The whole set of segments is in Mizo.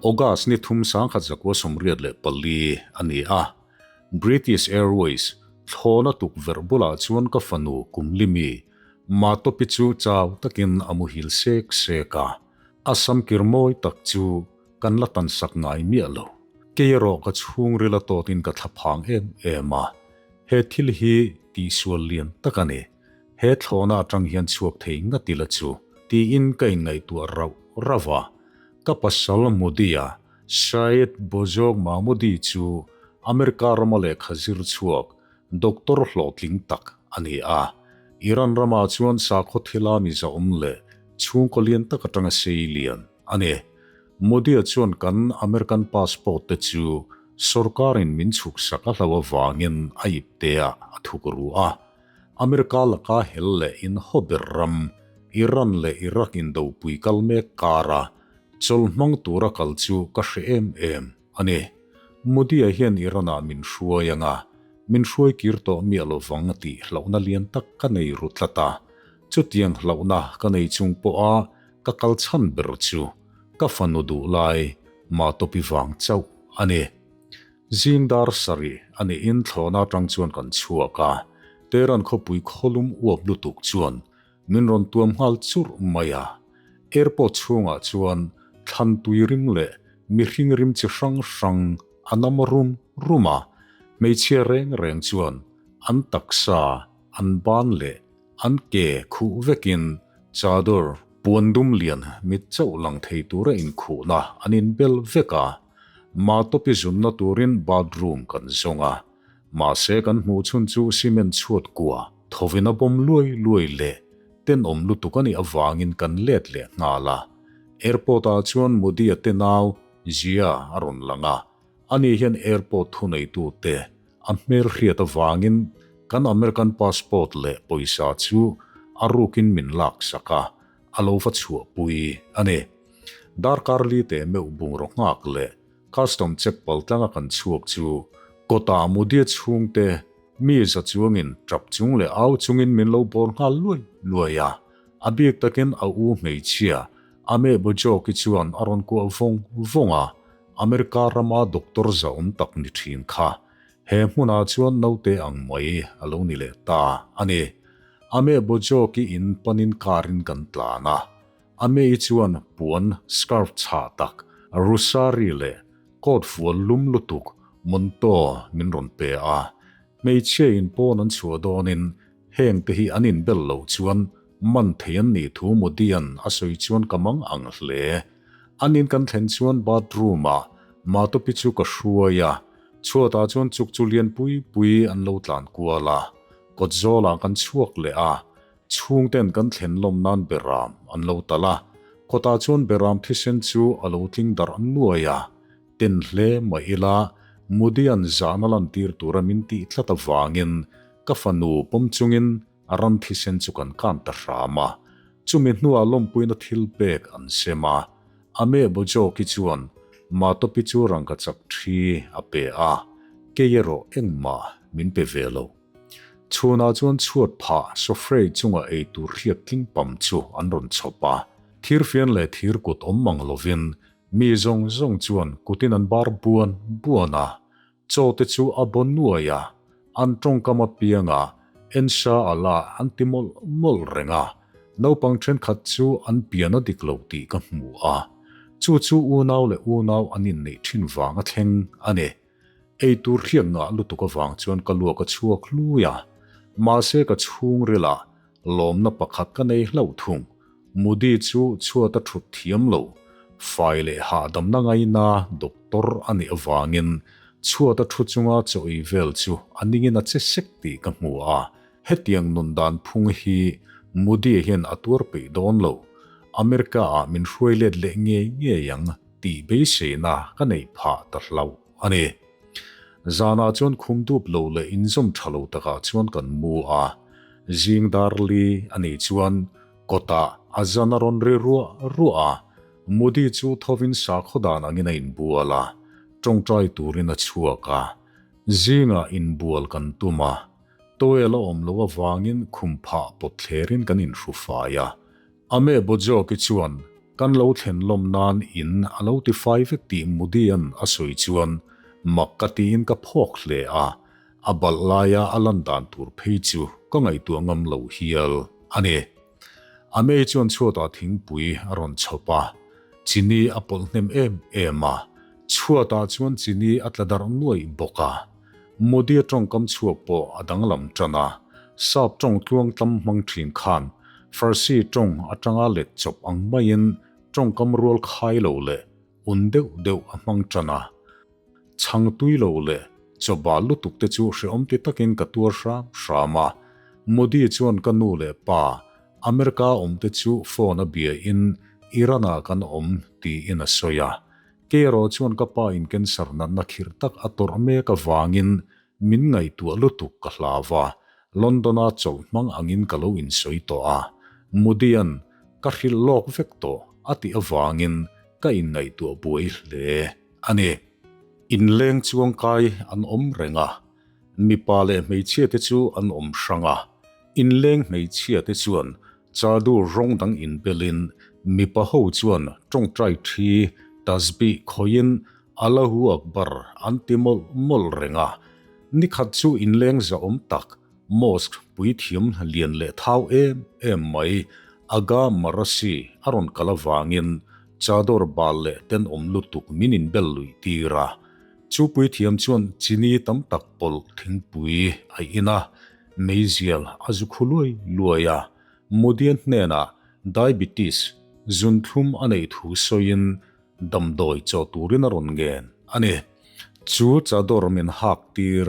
August ni thum 1984 a ni a, British Airways thlawna tukverh bulah chuan ka fanu Kumlimi Matopi chu chau takin a muhil sek sek a, a samkir mawi tak chu kan la tan sak ngai miah lo. Kei erawh ka chhungril a tawtin ka thlaphang em em a, he thil hi tihsual lian tak a ni. He thlawhna atang hian chhuak thei ngat ila chu tiin ka inngaihtuah rauh rauh a. Ka pasal Modi-a, Syed Bozog Mahmoodi chu America rama lehkha zir chhuak, doctor hlawhtling tak a ni a. Iran ramah chuan sakhaw thila mizaawm leh chhungkaw lian tak atanga sei lian a ni. Modi-a chuan kan American passport te chu sorkarin min chhuksak a hlo avangin a ipteah a thuk ru a. America laka hel leh inhaw ber ram Iran leh Iraq indopui kal mek kara chawl hmang tura kal chu ka hre em em a ni. Modi-a hian Iran-ah min hruai anga min hruai kir tawh miah lovang tih hlauhna lian tak ka nei ru tlat a. Chutiang hlauhna ka nei chung pawha Ka kal chhan ber chu ka fanu duh lai Matopi vang chauh a ni. Zing dar sarih a niin thlawhna atang chuan kan chhuak a, Tehran khawpui khawlum uap lutuk chuan min rawn tuam nghal churh mai a. Airport chhungah chuan thlan tui rim leh mihring rim chi hrang hrang a nam rum rum a, hmeichhia reng reng chuan an taksa an ban leh An ke khuh vekin chadar puan dum lian mit chauh lang thei tura inkhuhna an inbel vek a, Matopi zunna turin bathroom kan zawng a, mahse kan hmuh chhun chu cement chhuat kua thovin a bawm luai luai leh tenawm lutuk a nih avangin kan let leh nghal a. Airport ah chuan Modi-a te nau Zia a rawn lang a, ani hian airport thuneitute A hmel hriat avangin kan American passport leh pawisa chu a rukin min laksak a, a lo va chhuahpui a ni. Darkar li teh meuh bungraw nghak leh custom check pal tlanga kan chhuak chu kawtah Mudia chhungte mi za chuangin tap chung leh au chungin min lo bawr nghal luai luai a, a bik takin a u hmeichhia Ame Bojoki chuan a rawn kuah vawng vawng a, America rama doctor zahawm tak ni thin kha he hmunah chuan naute ang mai a lo ni leh ta a ni. Ame Bojoki in panin car in kan tlan a, Ame-i chuan puan scarf chhah tak, rusari leh coat fual lum lutuk monto min rawn pe a. Hmeichhia in pawn an chhuah dawnin heng te hi an inbel loh chuan man thei an nih thu Modi-a'n a sawi chuan ka mang ang hle. An in kan thlen chuan bathroom ah Matopi chu ka hruai a, chhuatah chuan chuk chu lian pui pui an lo tlan kual a, kawt zawlah kan chhuak leh a, chhungten kan thlen lawm nan beram an lo talh a, kawtah chuan beram thisen chu a lo tling darh nuai a, ten hle mah ila Modi-a'n zahna lantir tura min tih tlat avangin ka fanu pawm chungin A ram thisen chu kan kan ta hram a, chumi hnuah lawmpuina thil pek an sem a. Ame Bojoki chuan Matopi chu rangkachak thi a pe a, kei erawh engmah min pe ve lo. Chhunah chuan chhuat phah sofrei chunga eitur hriat tling pam chu an rawn chhawp a. Thirfian leh thir kut awm mang lovin mi zawng zawng chuan kutin an bar buan buan a, Chaw te chu a baw nuai a, an tawngkam apianga Ensha Allah an ti mawlh mawlh reng a, naupang thenkhat chu an pian a dik lo tih ka hmu a, chu chu unau leh unau an inneih thin vang a thleng a ni. Ei tur hriat ngah lutuk avang chuan ka luak a chhuak hlui a, mahse ka chhungrilah lawmna pakhat ka nei hlauh thung. Modi chu chhuat a thut thiam lo, fai leh hahdamna ngaina doctor a nih avangin chhuat a thu chunga chaw ei vel chu a ningin a che sek tih ka hmu a, hetiang nun dan phung hi Modi hian a tuar peih dawn lo, America ah min hruai let leh ngei ngei ang tih beiseina ka neih phah ta hlauh a ni. Zanah chuan khum dup lo leh inzawm tha lo takah chuan kan mu a, zing dar li a nih chuan Kawtah a zan a rawn ri ruah ruah a, Modi chu thovin sakhaw dan angin a inbual a, tawngtai turin a chhuak a. Zingah inbual kan tum a, towel a awm loh avangin khum phah pawt thlerin kan inhru fai a. Ame Bojoki chuan. Kan lo thlen lawm nan in a lo ti fai vek tih Mudi-a'n a sawi chuan mak ka tiin ka phawk hle a, a balh laia a lan dan tur phei chu ka ngaihtuah ngam lo hial a ni. A mei chuan chhuatah thingpui a rawn chhawp a, chini a pawlh hnem em em a, chhuatah chuan chini a tla darh nuaih bawk a. Modi-a tawngkam chhuak pawh a danglam tan a, sap tawng tluang tlam hmang thin khan Farsi tawng atanga let chawp ang maiin tawngkam rual khai lo leh un deuh deuh a hmang tan a. Chhang tui lo leh chawbah lutuk te chu hrehawm ti takin ka tuar hram hram a. Modi chuan ka nu leh pa America awm te chu phone a bia in Iran ah kan awm tiin a sawi a. Kei erawh chuan ka pa in cancer natna khirh tak a tawrh mek avangin min ngaihtuah lutuk ka hlau a, London-a chawlh hmang angin ka lo insawi tawh a, Modi-a'n ka hrilh lawk vek tawh a tih avangin ka inngaihtuah buai hle a ni. Inleng chuangkai an awm reng a, mipa leh hmeichhia te chu an awm hrang a, inleng hmeichhia te chuan Chadu rawng dang inbelin mipa ho chuan tawngtai thi tasbih khawiin Allahu Akbar an ti mawlh mawlh reng a. Nikhat chu inleng zahawm tak, mosque puithiam lian leh thau em em mai Aga Marasi a rawn kal avangin chador bal leh tenawm lutuk min inbel luih tir a. Chu puithiam chuan chini tam tak pawlh thingpui a in a, meizial a zu khu luai luai a. Modian hnenah diabetes, zunthlum a neih thu sawiin damdawi chaw turin a rawn ngen a ni. Chu chador min hak tir,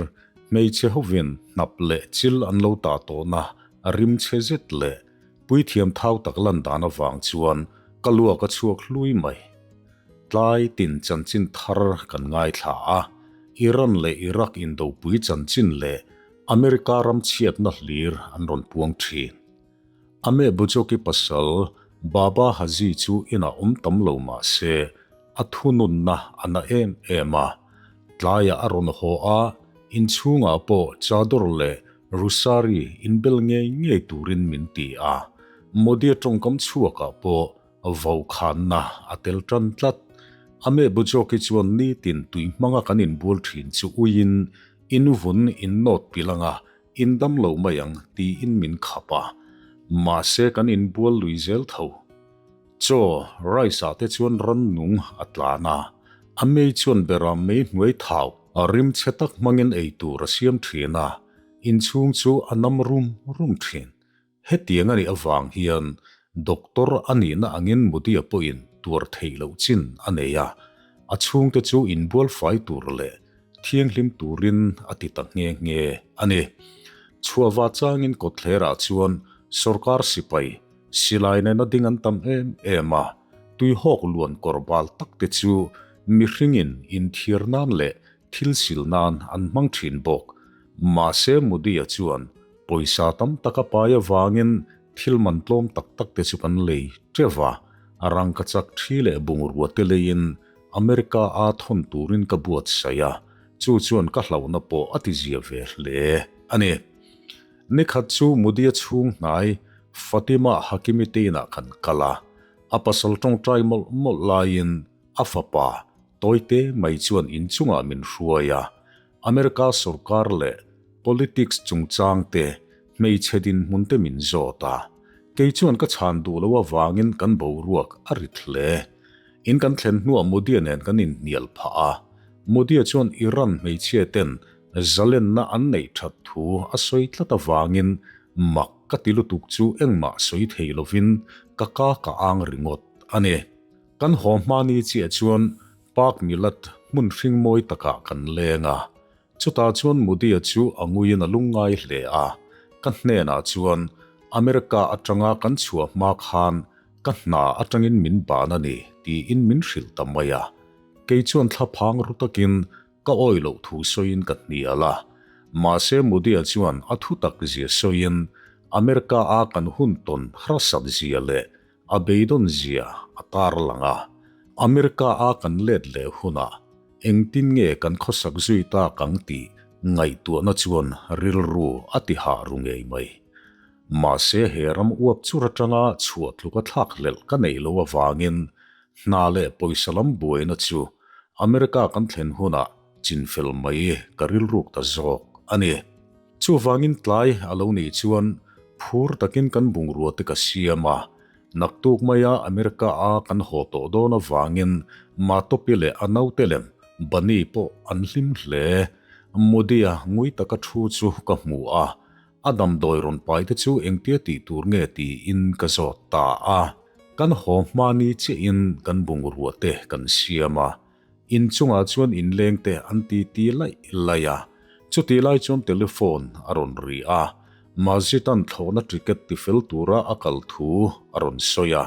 hmeichhe hovin hnap leh chil an lo tah tawhna a rim chhe zet leh puithiam thau tak lan dan avang chuan ka luak a chhuak hlui mai. Tlai tin chanchin thar kan ngaithla a, Iran leh Iraq indopui chanchin leh America ram chhiatna hlir an rawn puang thin. Ame Bujoki pasal Baba Haji chu inah awm tam lo mah se a thununna a na em em a. Tlaiah a rawn haw a, inchhungah pawh chador leh rusari inbel ngei ngei turin min ti a. Modi-a tawngkam chhuakah pawh Vokhanna a tel tan tlat. Ame Bujoki chuan nitin tui hmanga kan inbual thin chu uiin in vun in nawt pilh anga in dam lo mai ang tiin min khap a. Mahse kan inbual lui zel tho. Chaw, rice ah te chuan rannung a tlan a. A mei chuan beram mei hnuai thau a rim chhe tak hmangin ei tur a siam thin a, inchhung chu a nam rum rum thin. Hetiang a nih avang hian doctor a nihna angin Mudia pawhin tuar theih loh chin a nei a, a chhungte chu inbual fai tur leh thianghlim turin a ti ta nghe nghe a ni. Chhuahva changin kawtthlerah chuan sorkar sipai silai nena ding an tam em em a, tuihawk luan kawr bal tak te chu mihringin inthiar nan leh thil sil nan an hmang thin bawk. Mahse Mudia chuan Pawisa tam tak a pai avangin thil man tlawm tak tak te chu kan lei teuh va, a rangkachak thi leh bungrua te leiin America a thawn turin ka buatsaih a, chu chuan ka hlauhna pawh a ti zia ve hle a ni. Nikhat chu Mudia chhung hnai Fatima Hakimi te inah kan kal a, a pasal tawngtai mawlh mawlh laiin a fapa tawite mai chuan inchungah min hruai a, America sorkar leh politics chungchang te, hmeichhe dinhmun te min zawt a. Kei chuan ka chhan duh loh avangin kan boruak a rit hle. In kan thlen hnuah Modia nen kan inhnial phah a. Modia chuan Iran hmeichhia ten zalenna an neih that thu a sawi tlat avangin mak ka ti lutuk chu engmah sawi thei lovin ka ka ka ang ringawt a ni. Kan haw hmani chiah chuan Park Milad hmun hring mawi takah kan leng a. Chutah chuan Mudia chu a nguiin a lungngai hle a, ka hnenah chuan America atanga kan chhuah hma khan ka hna atangin min ban a ni tiin min hrilh ta mai a. Kei chuan thlaphang ru takin ka awi loh thu sawiin ka hnial a. Mahse Mudia chuan a thu tak zia sawiin America a kan hun tawn harsat zia leh A beidawn zia a tar lang a, America a kan let leh hunah engtin nge kan khawsak zui tak ang tih ngaihtuahna chuan rilru a ti hah ru ngei mai. Mahse he ram uap chur atanga chhuah tluka thlak hlelh ka neih loh avangin hna leh pawisa lam buaina chu America kan thlen hunah chinfel mai ka rilruk ta zawk a ni. Chuvangin tlai a lo nih chuan phur takin kan bungrua te ka siam a, naktuk maia America a kan haw tawh dawn avangin Matopi leh a naute lem Bunny pawh an hlim hle. Moody-a ngui taka thu chu ka hmu a, a damdawi rawn pai te chu engtia tih tur nge tiin ka zawt ta a. Kan haw hma ni chiahin kan bungrua te kan siam a, In chungah chuan inlengte an ti ti laih laih a, chutih lai chuan telephone a rawn ri a, Masjid-a'n thlawhna ticket tifel tura a kal thu a rawn sawi a.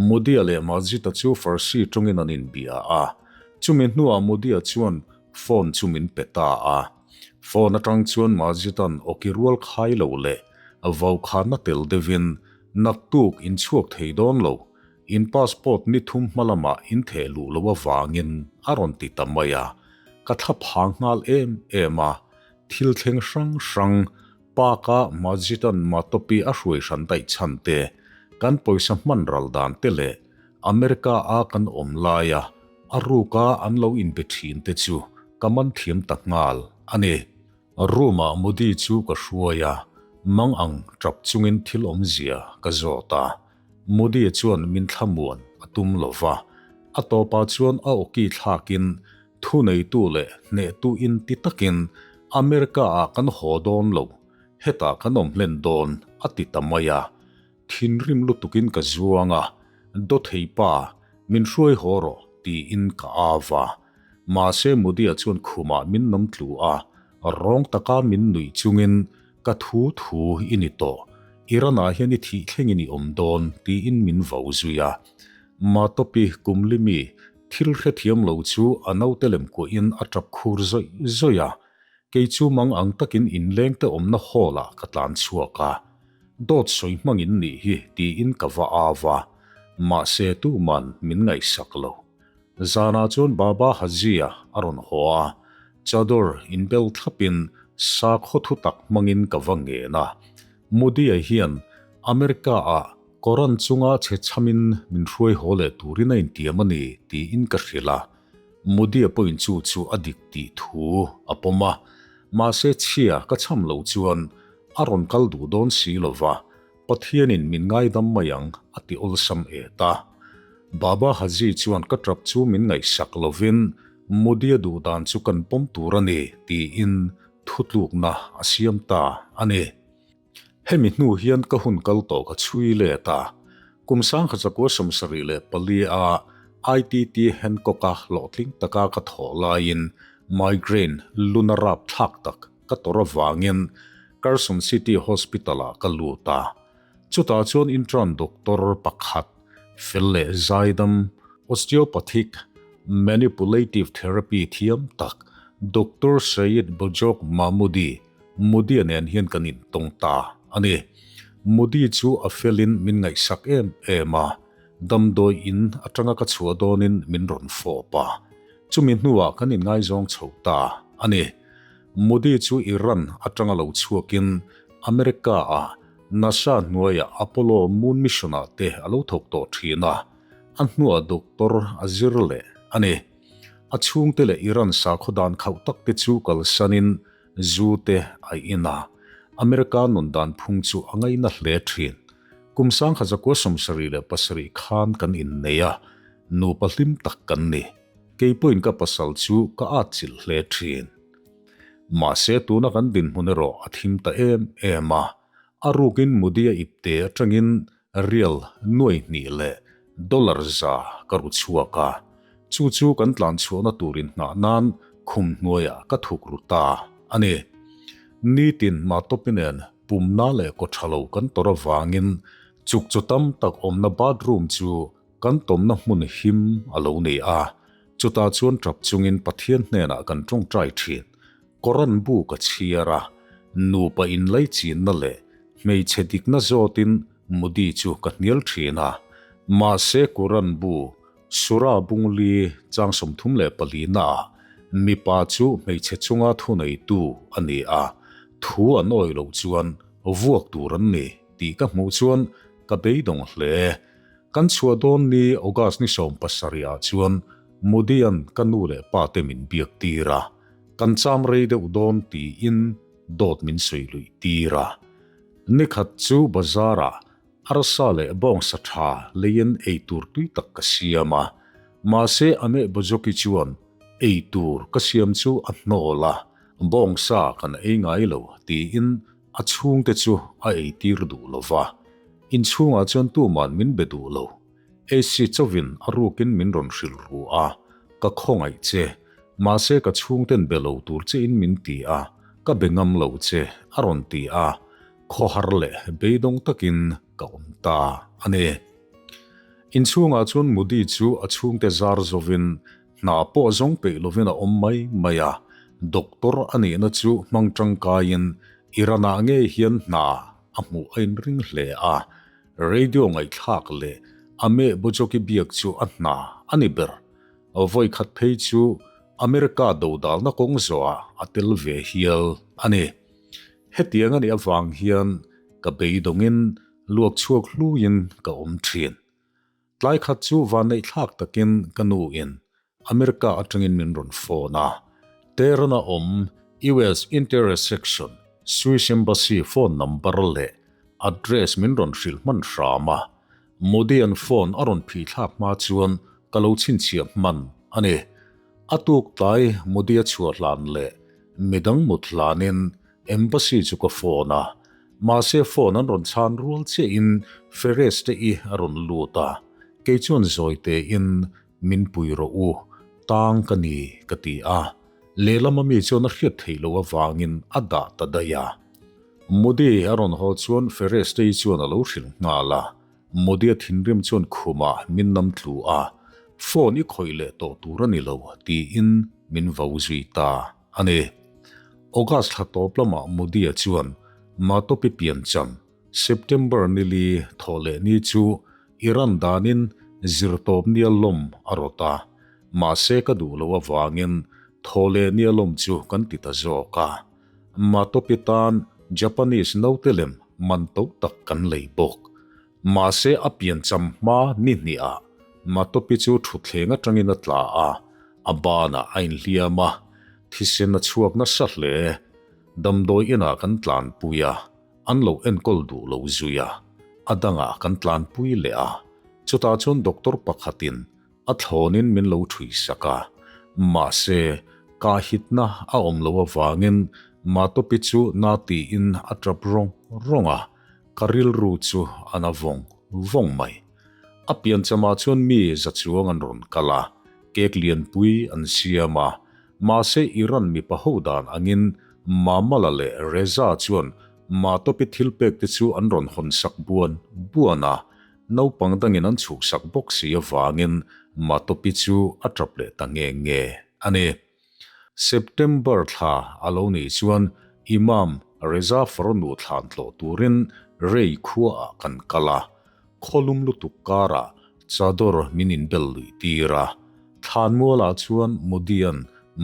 Moody-a leh Masjid-a chu Farsi tawngin an inbia a, chumi hnuah Moody-a chuan phone chu min pe ta a. Phone atang chuan Masjid-a'n awki rual khai lo leh vaukhana tel deuhin, Naktuk inchhuak thei dawn lo, In passport ni thum hma lamah in theh luh loh avangin a rawn ti ta mai a, ka thla phang nghal em em a, thil thleng hrang hrang Park-a Masjid-a'n Matopi a hruai hran daih chhan te, kan pawisa hman ral dan te leh America-a kan awm laia a ruka an lo inbe thin te chu ka man thiam ta nghal a ni. Room-ah Modi chu ka hruai a, mang ang tap chungin thil awmzia ka zawt a. Modi chuan min thlamuan a tum lo va, a tawpah chuan a awki thlakin thuneitu leh hnehtu in ti takin America-ah kan haw dawn lo, hetah kan awm hlen dawn a ti ta mai a. Thinrim lutukin ka zuang a, Dawthei pa, min hruai haw rawh tiin ka au va. Mahse Modi-a chuan khumah min nawm tlu a, rawng taka min nuih chungin Ka thu thu i ni tawh, Iran-ah hian i thih thlengin i awm dawn, tiin min vo zui a. Matopi Kumlimi thil hrethiam lo chu a naute lem kuahin a tap khur zawih zawih a. Kei chu mang ang takin inlengte awmna hall-ah ka tlan chhuak a. Dawt sawi hmangin nih hi tiin ka va au a, mahse tuman min ngaihsak lo. Zanah chuan Baba Haji-a a rawn haw a, chador inbel thlapin sakhaw thu tak hmangin ka va ngen a. Modi-a hian America-ah Koran chunga chhe chhamin min hruai haw leh turin a intiam a ni tiin ka hrilh a. Modi-a pawhin chu chu a dik tih thu a pawm a, mahse chhia ka chham lo chuan a rawn kal duh dawn si lo va, Pathianin min ngaidam mai ang a ti awlsam et a. Baba Haji chuan ka tap chu min ngaihsak lovin Modi-a duh dan chu kan pawm tur a ni tiin thutlukna a siam ta a ni. Hemi hnu hian ka hun kal tawh ka chhui let a. Kum 1974 a ITT Hancock-a hlawhtling taka ka thawh laiin migraine luna rapthlak tak ka tawrh avangin Carson City Hospital-ah ka lut a. Chutah chuan intern doctor pakhat, fel leh zaidam, osteopathic manipulative therapy thiam tak Doctor Syed Bojok Mahmoodi, Modi-a nen hian kan intawng ta a ni. Modi chu a felin min ngaihsak em em a, damdawi in atanga ka chhuah dawnin min rawn fawp a. Chumi hnuah kan inngaizawng chho ta a ni. Modi chu Iran atanga lo chhuakin America-a NASA hnuaia Apollo moon mission-ah te a lo thawk tawh thin a, a hnuah doctor a zir leh a ni. A chhungte leh Iran sakhaw dan khauh tak te chu kalsanin zu te a in a, America nun dan phung chu a ngaina hle thin. Kum 1977 khan kan innei a, nupa hlim tak kan ni. Kei pawhin ka pasal chu ka atchilh hle thin. Mahse tuna kan dinhmun erawh a thim ta em em a, a rukin Modi-a ipte atangin rial nuai hnih leh dollar za ka ru chhuak a, chu chu kan tlan chhuahna tur inngah nan khum hnuaiah ka thuk ru ta a ni. Nitin Matopi nen pumna leh kaw tha lo kan tawrh avangin chukchu tam tak awmna bathroom chu Kan tawmna hmun him a lo ni a, chutah chuan tap chungin Pathian hnenah kan tawngtai thin. Koran bu ka chhiar a, nupa inlaichinna leh hmeichhe dikna zawtin Modi chu ka hnial thin a. Mahse Koran bu Surah Bungli chang 34 naah mipa chu hmeichhe chunga thuneitu a ni a, thu an awih loh chuan vuak tur an ni. tih ka hmuh chuan ka beidawng hle. Kan chhuah dawn ni August ni 70 ah chuan Modi-a'n ka nu leh pa te min biak tir a, kan cham rei deuh dawn tiin dawt min sawi luih tir a. Nikhat chu bazar-ah arsa leh bawngsa tha leiin eitur tui tak ka siam a, mahse Ameh Bojoki chuan eitur ka siam chu a hnawl a, bawngsa kan ei ngai lo tiin a chhungte chu a eitir duh lo va. Inchhungah chuan tuman min be duh lo. AC chauhin a rukin min rawn hrilh ru a, ka khawngaih che, mahse ka chhungten be lo tur chein min ti a, ka be ngam lo che a rawn ti a, khawhar leh beidawng takin ka awm ta a ni. Inchhungah chuan Mudi chu a chhungte zar zovin hna pawh zawng peih lovin a awm mai mai a, doctor a nihna chu hmang tangkaiin Iran-ah ngei hian hna a hmuh a inring hle a, Radio ngaihthlak leh a meh Bojoki biak chu a hna a ni ber. Vawikhat phei chu America dodalna kawng zawhah a tel ve hial a ni. Hetiang a nih avang hian ka beidawngin luak chhuak hluiin ka awm thin. Tlai khat chu vanneihthlak takin ka nuin America atangin min rawn phone a, Tehran-a awm US Interior Section, Swiss Embassy phone number leh address min rawn hrilh hman hram a, Modi-a'n phone a rawn phihthlak hma chuan ka lo chhinchhiah hman a ni. A tuk tlai Modi-a chhuah hlan leh midang mut hlanin Embassy chu ka phone a, mahse phone an rawn chhan rual chiahin Ferez te i a rawn lut a, kei chuan zawi tein min pui rawh u, tang ka ni ka ti a, lehlam ami chuan a hriat theih loh avangin a dah ta daih a. Modi a rawn haw chuan Ferez te i chuan a lo hrilh nghal a, Modi a thinrim chuan khumah min nam tlu a, phone i khawih leh tawh tur a ni lo tiin min vo zui ta a ni. August thla tawp lamah Modi-a chuan Matopi piancham September nili thawh leh ni chu Iran danin zirtawp nia lawm a rawt a, mahse ka duh loh avangin thawh leh nia lawm chu kan ti ta zawk a. Matopi tan Japanese naute lem man to tak kan lei bawk. Mahse a piancham hma ni hnihah Matopi chu thutthleng atangin a tla a, a banah a inhliam a, thisen a chhuak nasa hle. Damdawi inah kan tlanpui a, an lo enkawl duh lo zui a, a dangah kan tlanpui leh a, chutah chuan doctor pakhatin A thlawnin min lo ṭhui sak a, mahse, kahhitna a awm loh avangin Matopi chu na tiin a ṭap rawng rawng a, ka rilru chu a na vawng vawng mai. A pianchamah chuan mi za chuang an rawn kal a, cake lianpui an siam a, mahse Iran mipa ho dan angin Mamala leh Reza chuan Matopi thilpek te chu an rawn hawn sak buan buan a, Naupang dangin an chhuksak bawk si avangin Matopi chu a tap leh ta nge nge a ni. September thla a lo nih chuan Imam Reza farnu thlan tlawh turin Rei khuaah kan kal a, khawlum lutuk karah chador min inbel luih tir a. Thlanmualah chuan Modi-a'n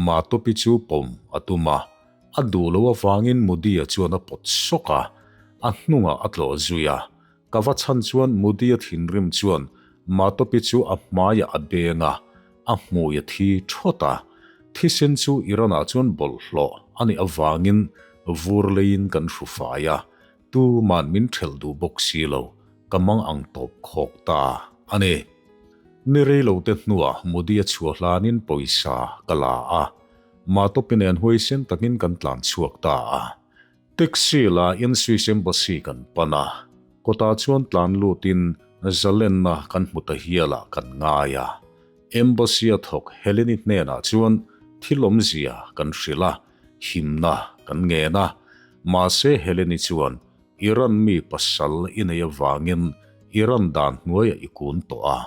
Matopi chu pawm a tum a, a duh loh avangin Modi-a chuan a pawt sawk a, a hnungah a tlawh zui a. Ka va chhan chuan Mudi-a thinrim chuan Matopi chu a hmaiah a beng a, a hmui a thi thawt a. Thisen chu Iran-ah chuan bawlhhlawh a nih avangin vur leiin kan hru fai a, tuman min thelh duh bawk si lo, ka mang ang tawp khawk ta a ni. Ni rei lo te hnuah Mudi-a chhuah hlanin pawisa ka la a, Matopi nen huaisen takin kan tlan chhuak ta a. Taxi la in Swiss Embassy kan pan a, kawtah chuan tlan lutin zalenna kan hmu ta hialah kan ngai a. Embassy a thawk Heleni hnenah chuan thil awmzia kan hrilh a, himna kan ngen a. Mahse Heleni chuan Iran mi pasal i nei avangin Iran dan hnuaiah i kun tawh a,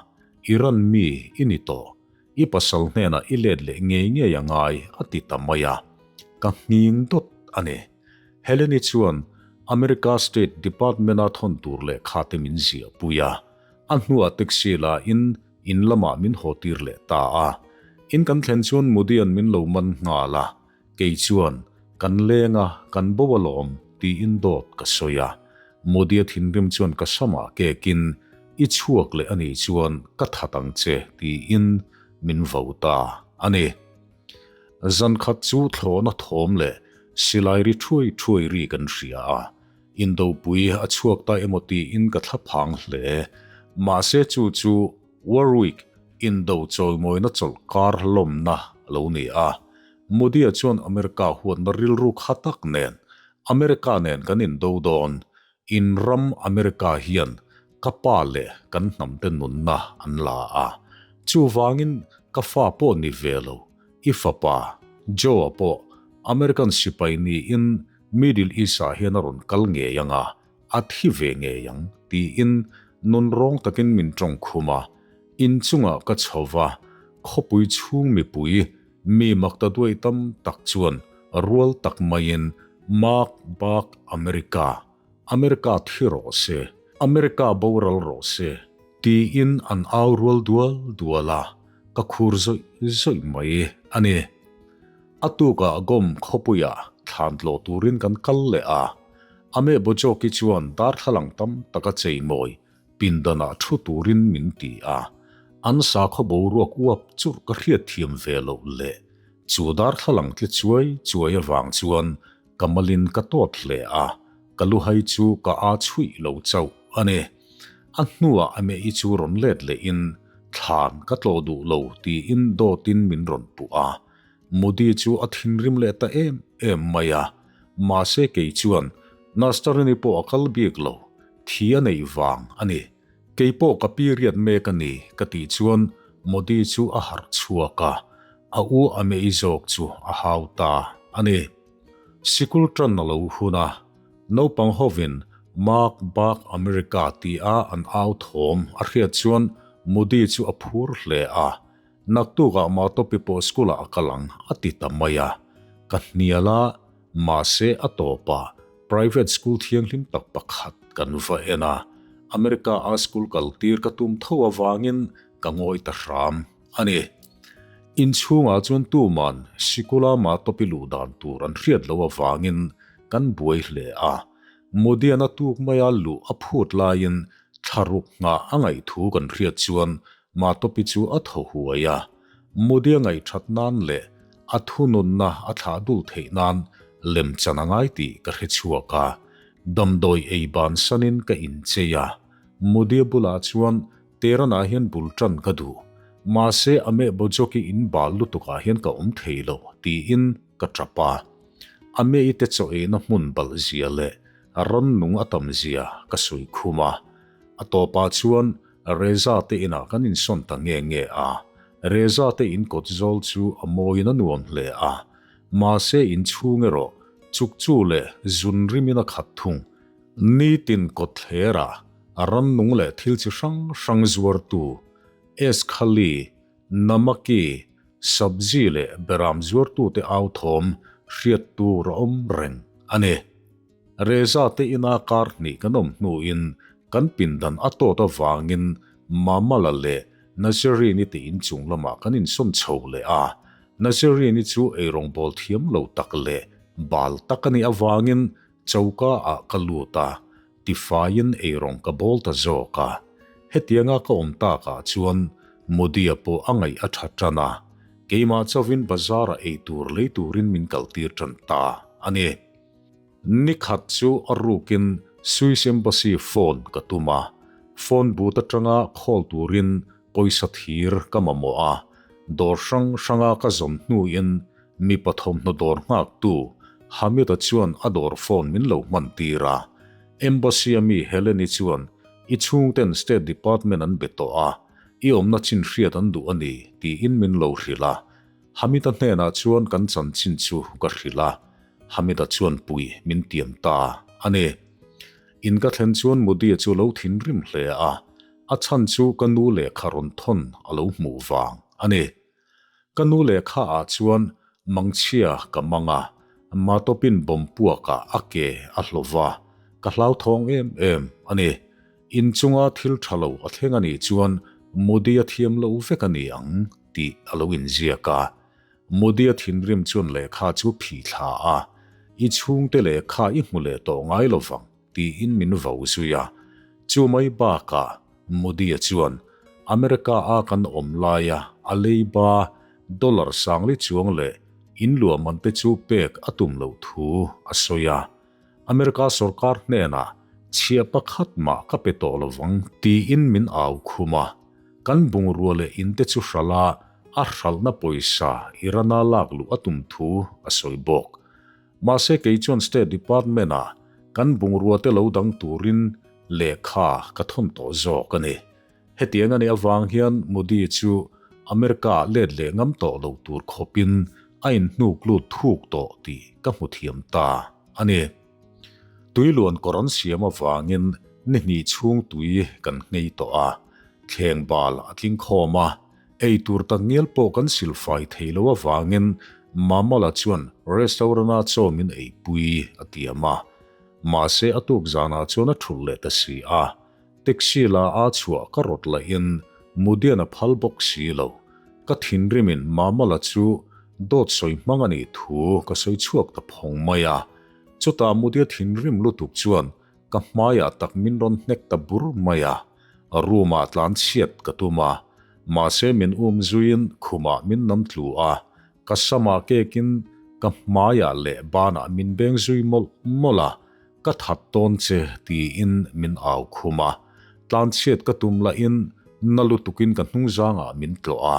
Iran mi i ni tawh. I pasal hnenah i let leh ngei ngei a ngai a ti ta mai a, ka nghing dawt a ni. Heleni chuan America State Department-a thawn tur lehkha te min ziah pui a, a hnuah taxi la in in lamah min haw tir leh ta a. In kan thlen chuan Modi-a'n min lo man nghal a, kei chuan kan leng a, kan bo alawm tiin dawt ka sawi a. Modi-a thinrim chuan ka samah kekin, I chhuak leh a nih chuan ka that ang che tiin min vo ta a ni. Zan khat chu thlawhna thawm leh silai ri thuai thuai ri kan hria a, Indopui a chhuak ta emaw tiin ka thlaphang hle. Mahse chu chu Warwick Indo chawimawina chawlh kar lawmna a lo ni a. Modi-a chuan America huatna rilru kha tak nen America nen kan indo dawn, in ram America hian ka pa leh kan hnamte nunna an la a, chuvangin ka fa pawh ni ve lo, i fapa Joe-a pawh American sipai niin Middle East-ah hian a rawn kal ngei ang a, a thi ve ngei ang, tiin nunrawng takin min tawng khum a. Inchungah ka chho va, khawpui chhung mipui mi makta duai tam tak chuan rual tak maiin Mark Bak America, America thi rawh se, America boral rawh se, tiin an au rual dual dual a, ka khur zawih zawih mai a ni. A tukah Gom khawpuiah thlan tlawh turin kan kal leh a, Ame Bojoki chuan darthlalang tam tak a cheimawi pindanah thu turin min ti a, an sakhaw boruak uap churh ka hriatthiam ve loh leh chu darthlalang tle chuai chuai avang chuan ka malin ka tawt hle a, ka luhai chu ka aa chhuih lo chauh a ni. A hnuah a mei chu rawn let lehin thlan ka tlawh duh lo tiin dawtin min rawn puh a, Modi chu a thinrim leh ta em em mai a, mahse kei chuan Nastarini pawh a kal bik lo, thi a neih vang a ni. Kei pawh ka period mek a ni ka tih chuan Modi chu a harh chhuak a, a u a mei zawk chu a hau ta a ni. Sikul tan a lo hun a, naupang hovin Mark Bak America tia an au thawm a hriat chuan Modi chu a phur hle a, Naktukah Matopi pawh school ah a kal ang a ti ta mai a, ka hnial a, mahse a tawpah private school thianghlim tak pakhat kan va en a, America a school kal tir ka tum tho avangin ka ngawi ta hram a ni. Inchhungah chuan tuman sikula Matopi luh dan tur an hriat loh avangin kan buai hle a, Modian a tuk maia luh a phut laiin thlaruk nghah a ngaih thu kan hriat chuan Matopi chu a thaw huai a, Modia ngaihthat nan leh a thununna a thlah dul theih nan lemchan a ngai tih ka hre chhuak a, damdawi ei bansanin ka inchei a. Modia bulah chuan Tehran-ah hian bul tan ka duh, mahse a meh Bojoki in bal lutukah hian ka awm thei lo tiin ka tap a. A meh-i te chaw eina hmun balh zia leh rannung a tam zia ka sawi khum a. A tawpah chuan Reza te inah kan insawn ta nge nge a, Reza te in kawt zawl chu a mawiin a nuam hle a, mahse inchhung erawh chukchu leh zun rimin a khat thung. Nitin kawt thlerah a rannung leh thil chi hrang hrang zuartu Eskhali, Namaki, Sabzi leh Beram zuartute au thawm hriat tur a awm reng a ni. Reza te ina kar hnih kan awm hnuin kan pindan a tawt avangin Mamala leh Nazarini te inchung lamah kan insawn chho leh a. Nazarini chu eirawngbawl thiam lo tak leh bal tak a nih avangin choka ah ka lut a, tifaiin eirawng ka bawl ta zawk a. Hetianga ka awm takah chuan Modia pawh a ngaih a tha tan a, keimah chauhin bazar-ah eitur lei turin min kaltir tan ta a ni. Ni khat chu a rukin Swiss Embassy phone ka tum a, phone booth atanga call turin pawisa thir ka mamawh a, dawr hrang hranga ka zawm hnuin mipa thawmhnaw dawr nghaktu Hamid-a chuan a dawr phone min lo hman tir a. Embassy a mi Helen-i chuan i chhungten State Department an be tawh a, i awmna chin hriat an duh a ni tiin min lo hrilh a. Hamid-a hnenah chuan kan chanchin chu ka hrilh a, Hamid-a chuan pui min tiam ta a ni. In ka thlen chuan Modi-a chu lo thinrim hle a, a chhan chu ka nu lehkha rawn thawn a lo hmuh vang a ni. Ka nu lehkha ah chuan mangchhia ka mang a, Matawpin bomb puakah a ke a hlawh va, ka hlauthawng em em a ni. In chunga thil tha lo a thleng a nih chuan Modi a thiam lo vek a ni ang tih a lo inziak a. Modi a thinrim chuan lehkha chu phih thla a, I chhungte lehkha i hmu leh tawh ngai lo vang. tiin min vau zui a. Chu mai bakah Modi-a chuan America-a kan awm laia a leiba dollar sangli chuang leh in luahman te chu pek a tum loh thu a sawi a. America sorkar hnenah chhia pakhat mah ka pe tawh lovang tiin min au khum a. Kan bungrua leh in te chu hralh a, a hralhna pawisa Iran-a lak luh a tum thu a sawi bawk. Mahse kei chuan State Department-ah kan bungrua te lo dang turin lehkha ka thawn tawh zawk a ni. Hetiang a nih avang hian Modi chu America-ah let leh ngam tawh lo tur khawpin a inhnuk lut thuk tawh tih ka hmu thiam ta a ni. Tui luan kawr an siam avangin ni hnih chhung tui kan nghei tawh a, thleng bal a tling khawm a, ei tur tak ngial pawh kan silfai thei lo avangin Mamala chuan restaurant-a chaw min eipui a tiam a. Mahse a tuk zanah chuan a thulh leh ta si a, Taxi la a chhuah ka rawt lahin Mudian a phal bawk si lo. Ka thinrimin Mamala chu dawt sawi hmang a nih thu ka sawi chhuak ta phawng mai a. Chutah Mudia thinrim lutuk chuan ka hmaiah tak min rawn hnek ta bur mai a. Room ah tlan chhiat ka tum a, mahse min um zuiin khumah min nam tlu a, ka samah kekin ka hmaiah leh banah min beng zui mawlh mawlh a. Ka that tawn che tiin min au khum a, tlanchhiat ka tum lahin na lutukin ka hnungzangah min tlawh a,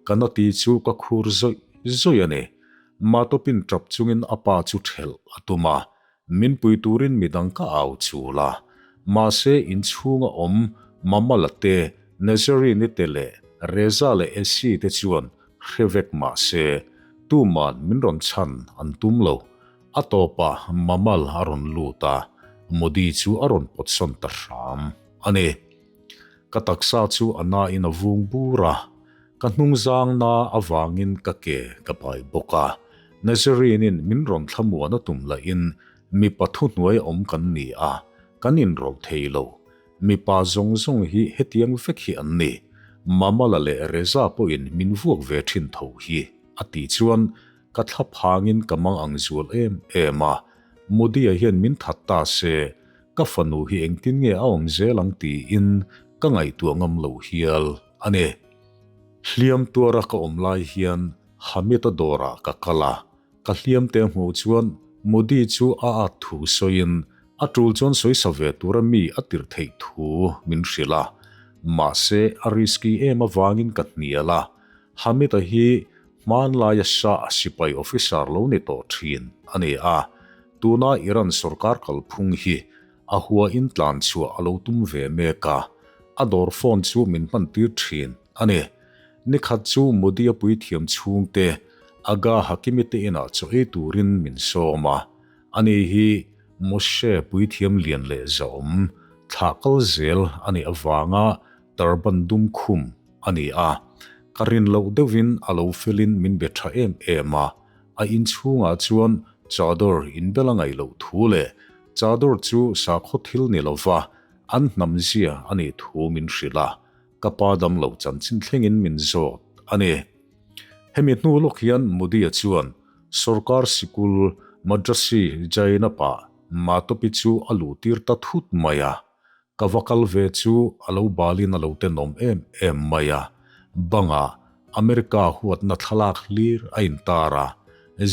ka na ti chu ka khur zawih zawih a ni. Matawpin tap chungin a pa chu thelh a tum a, min pui turin midang ka au chul a, mahse inchhunga awm Mamala te, Nazarene te leh Reza leh Esi te chuan hre vek mahse tuman min rawn chhan an tum lo. A tawpah Mamal a rawn lut a, Modi chu a rawn pawtsawn ta hram a ni. Ka taksa chu a nain a vung bur a, ka hnungzang na avangin ka ke ka bai bawk a. Nazarene-in min rawn thlamuan a tum lahin mipa thuhnuai awm kan ni a, kan inrawlh thei lo. Mipa zawng zawng hi hetiang vek hi an ni. Mamala leh Reza pawhin min vuak ve thin tho hi, a tih chuan Ka thla phangin ka mang ang zual em em a, Modi-a hian min that ta se, ka fanu hi engtin nge a awm zel ang tiin ka ngaihtuah ngam lo hial a ni. Hliam tuara ka awm lai hian Hamid-a dawrah ka kal a, ka hliam te hmuh chuan Modi chu a at thu sawiin a tul chuan sawisa ve tura mi a tirh theih thu min hrilh a, mahse a risky em avangin ka hnial a, Hamid-a hi Hmanlaia Shah sipai officer lo ni tawh thin a ni a, tuna Iran sorkar kalphung hi a huain tlan chhuah a lo tum ve mek a, a dawr phone chu min hman tir thin a ni. Nikhat chu Modi-a puithiam chhungte Aga Hakimi te inah chaw ei turin min sawm a, ani hi Moshe puithiam lian leh zahawm thlah kal zel a nih avanga turban dum khum a ni a, ka rin loh deuhin a lo felin min be tha em em a, a inchhungah chuan chador inbel a ngaih loh thu leh chador chu sakhaw thil ni lova an hnam zia a nih thu min hrilh a, ka pa dam lo chanchin thlengin min zawt a ni. Hemi hnu lawk hian Modi-a chuan sorkar sikul Madrasi Jainap-ah Matopi chu a luhtir ta thut mai a, Ka va kal ve chu a lo balin a lo tenawm em em mai a, bangah America huatna thlalak hlir a intar a,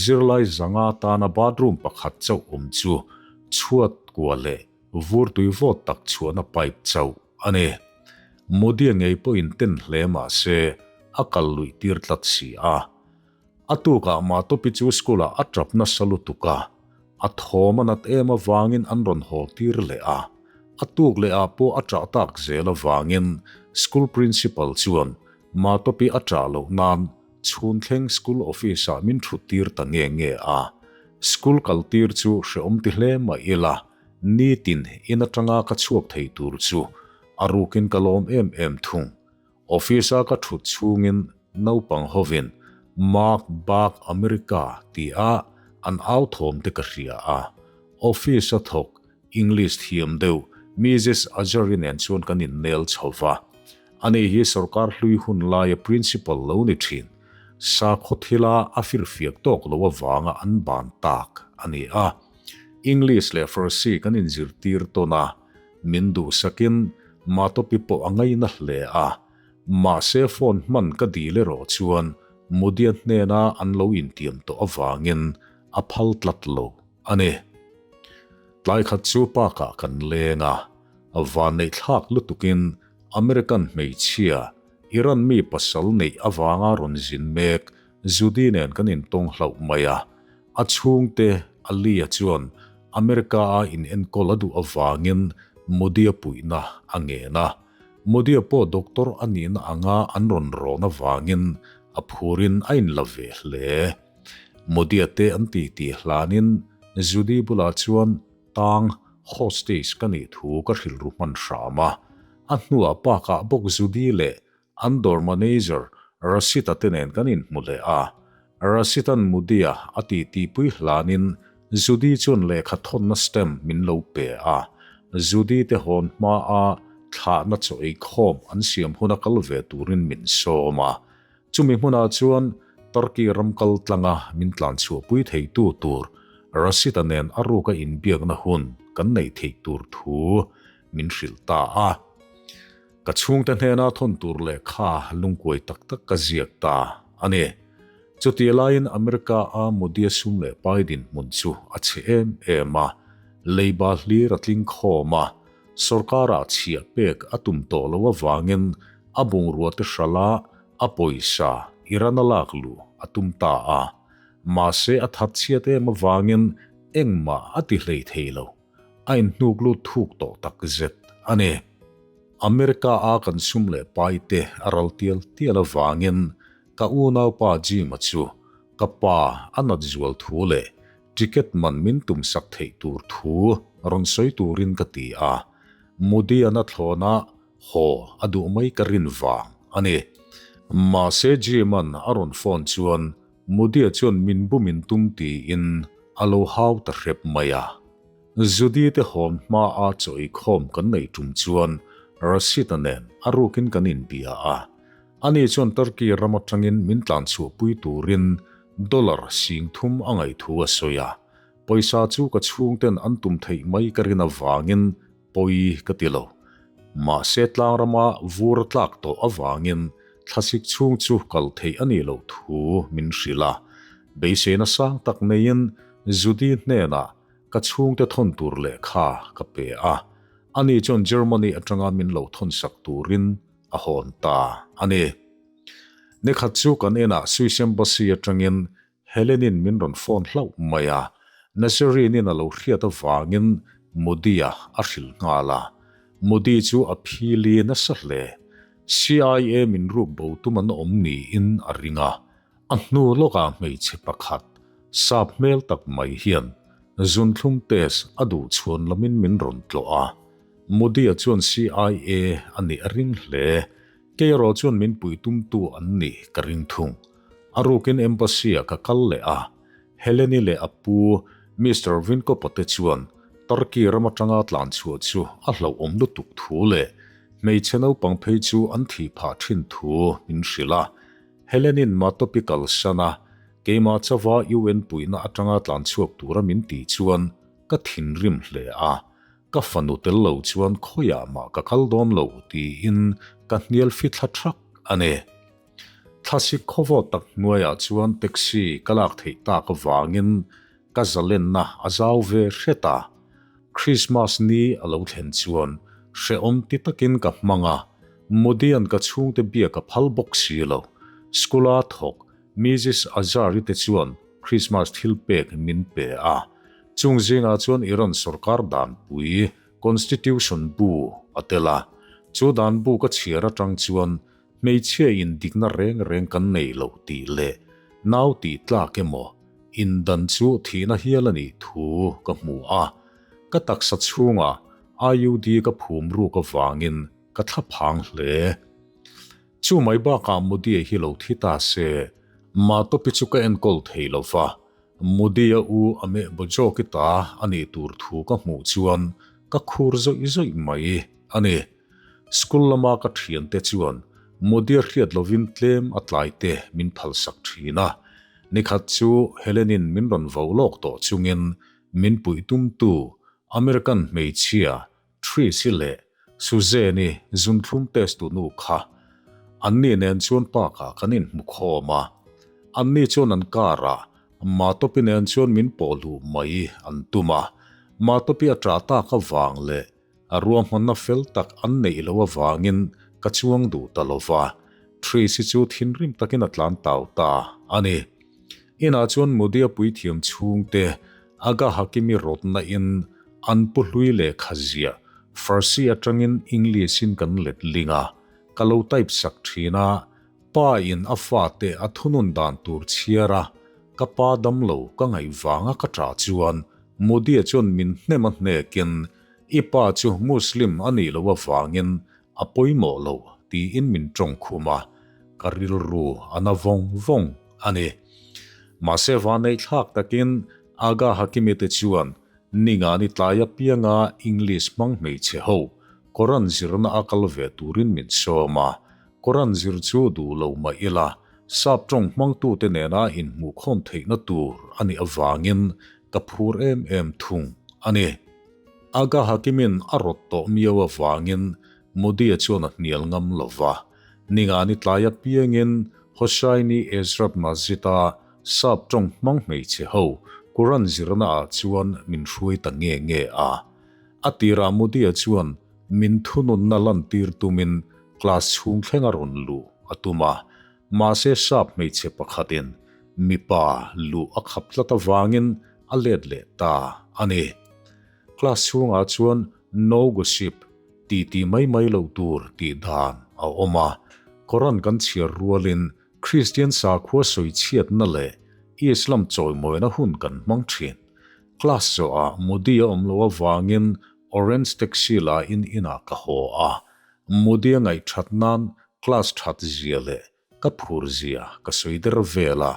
zirlai zanga tana bathroom pakhat chauh awm chu chhuat kua leh vur tui vawt tak chhuahna pipe chauh a ni. Modi-a ngei pawhin ten hle mah se a kal luih tir tlat si a. A tukah Matopi chu school-ah a tap nasa lutuk a, a thawm a nat em avangin an rawn haw tir leh a. A tuk leh ah pawh a ṭah tak zel avangin school principal chuan Matopi a ṭah loh nan chhun thleng school office-ah min ṭhut tir ta nge nge a. School kal tir chu hrehawm ti hle mah ila, nitin in aṭanga ka chhuak thei tur chu a rukin ka lawm em em thung. Office-a ka thut chhungin naupang hovin Mark Bak America tia an au thawm te ka hria a. Office-a thawk English thiam deuh Mrs Azari nen chuan kan innel chho va. Ani hi sorkar hlui hun laia principal lo ni thin. Sakhaw thila a firfiak tawk lo avanga an ban tak a ni a. English leh Farsi kan inzirtir tawn a, min duhsakin Matopi pawh a ngaina hle a. Mahse phone hman ka dil erawh chuan Mudia hnena an lo intiam tawh avangin a phal tlat lo a ni. Tlai khat chu park-ah kan leng a, vanneih thlak lutukin American hmeichhia Iran mi pasal neih avanga rawn zin mek Judy nen kan intawng hlauh mai a. A chhungte Alia chuan America-a inenkawl a duh avangin Modi-a puihna a ngen a. Modi-a pawh doctor a nihna anga an rawn rawn avangin a phurin a inla ve hle. Modi-a te an titi hlanin Judy bulah chuan tang hostage ka nih thu ka hrilhru hman hram a. A hnuah park-ah bawk Judy leh An dawr manager Rashid-a te nen kan inhmu leh a, Rashid-a'n Mudia a titipui hlanin Judy chuan lehkha thawnna stamp min lo pe a, Judy te hawn hmaa thlahna chaw ei khawm an siam huna kal ve turin min sawm a. Chumi hmunah chuan Turkey ram kal tlanga min tlanchhuahpui theitu tur Rashid-a nen a ruka inbiakna hun kan neih theih tur thu min hrilh ta a. Ka chhungte hnena thawn tur lehkha lungkuai tak tak ka ziak ta a ni. Chutih laiin America-a Modia sum leh pai dinhmun chu a chhe em em a, leiba hlir a tling khawm a, sorkarah chhiah pek a tum tawh loh avangin a bungrua te hrala a pawisa Iran a lak luh a tum ta a, mahse a that chhiat em avangin engmah a ti hlei thei lo. A inhnuk lut thuk tawh tak zet a ni. America a kan sum leh pai te a ral tial tial avangin ka unaupa Jim-a chu ka pa a nat zual thu leh ticket man min tum sak theih tur thu rawn sawi turin ka ti a. Modi-an a thlawn a, haw a duh mai ka rin vang a ni. Mahse Jim-a'n a rawn phone chuan Mudia chuan min bum in tum tiin a lo hau ta hrep mai a. Judy te hawn hma a chaw eikhawm kan neih tum chuan Rashid-a nen a rukin kan inbia a. Ani chuan Turkey ram atangin min tlanchhuahpui turin dollar 3000 a ngaih thu a sawi a. Pawisa chu ka chhungten an tum theih mai ka rin avangin Pawi ka ti lo. Mahse tlangrama vur a tlak tawh avangin thlasik chhung chu kal theih a nih loh thu min hrilh a. Beiseina sang tak neiin Judy hnenah ka chhungte thawn tur lehkha ka pe a. Ani chuan Germany atanga min lo thawnsak turin a hawn ta a ni. Nikhat chu kan inah Swiss Embassy atangin Helen-in min rawn phone hlauh mai a, Nazarene-in a lo hriat avangin Modi-a a hrilh nghal a. Modi chu a phili nasa hle. CIA min ruk bo tum an awm niin a ring a. A hnu lawkah hmeichhe pakhat, sap hmel tak mai hian zunthlum test a duh chhuan lamin min rawn tlawh a. Modi-a chuan CIA a nih a ring hle. Kei erawh chuan min puih tumtu an nih ka ring thung. A rukin Embassy-ah ka kal leh a, Heleni leh a pu Mister Vinkopa te chuan Turkey ram atanga tlan chhuah chu a hlauhawm lutuk thu leh hmeichhe naupang phei chu an thih phah thin thu min hrilh a. Helenin Matopi kalsan a, keimah chauha UN puihna atanga tlan chhuak tura min tih chuan ka thinrim hle a, ka fanu tel lo chuan khawiah mah ka kal dawn lo tiin ka hnial fithla thak a ni. Thlasik khawvawt tak hnuaiah chuan taxi ka lak theih tak avangin ka zalenna a zau ve hret a. Christmas ni a lo thlen chuan hrehawm ti takin ka hmang a, Modi-a'n ka chhungte biak a phal bawk si lo. School-a thawk Mrs Azari te chuan Christmas thil pek min pe a. Chung zingah chuan Iran sorkar danpui, Constitution, bu a tel a. Chu dan bu ka chhiar atang chuan Hmeichhia in dikna reng reng kan nei lo tih leh nau tih tlak emaw indan chu thihna hial a nih thu ka hmu a, ka taksa chhungah IUD ka phum ruk avangin ka thla phang hle. Chu mai bakah Mudia hi lo thi ta se, Matopi chu ka enkawl thei lo va, Mudia u a meh bawjawki ta a nih tur thu ka hmuh chuan ka khur zawih zawih mai a ni. School lama ka thiante chuan Mudia hriat lovin tlem a tlai te min phalsak thin a. Nikhat chu Helen-in min rawn vo lawk tawh chungin min puih tumtu American hmeichhia Trish-i leh Suzanne-i zunthlum test tu nu kha anni nen chuan park-ah kan inhmu khawm a. Anni chuan an car-ah Matopi nen chuan min pawh luh mai an tum a. Matopi a ṭah tak avang leh a ruahmanna fel tak an neih loh avangin ka chuang duh ta lo va, Tracy chu thinrim takin a tlan tau ta a ni. Inah chuan Mudia puithiam chhungte Aga Hakimi rawtna in an pu hlui lehkha ziah Farsi atangin English in kan let ling a, ka lo type sak thin a, Pa in a fate a thunun dan tur chhiar a, ka pa damlo ka ngaih vanga ka ṭah chuan Mudia chuan min hnem a hnekin I pa chu Muslim a nih loh avangin a pawimawh lo tiin min ṭawng khum a, ka rilru a na vawng vawng a ni. Mahse vaneihthlak takin Aga Hakimi te chuan Ningani tlai apianga English hmang hmeichhe ho Koran zirna a kal ve turin min sawm a, Koran zir chu duh lo mah ila sap ṭawng hmangtute nena inhmuhkhawm theihna tur a nih avangin ka phur em em thung a ni. Aga Hakimin a rawt tawh miau avangin Modi-a chuan a hnial ngam lo va. Ningani tlai apiangin Hossaini Ezrat Masjid-a sap ṭawng hmang hmeichhe ho Quran zirnaah chuan min hruai ta nge nge a. A tirah Modi-a chuan min thununna lantir tumin class chhung thleng a rawn luh a tum a. Mahse sap hmeichhe pakhatin mipa luh a khap tlat avangin a let leh ta a ni. Class chhungah chuan no gossip ti ti mai mai loh tur tih dan a awm a, Koran kan chhiar rualin Kristian sakhua sawi chhiatna leh Islam chawimawina hun kan hmang thin. Class zawhah Modi a awm loh avangin Orange taxi la in inah ka haw a, Modi a ngaihthat nan Class that zia leh ka phur zia ka sawi der vel a,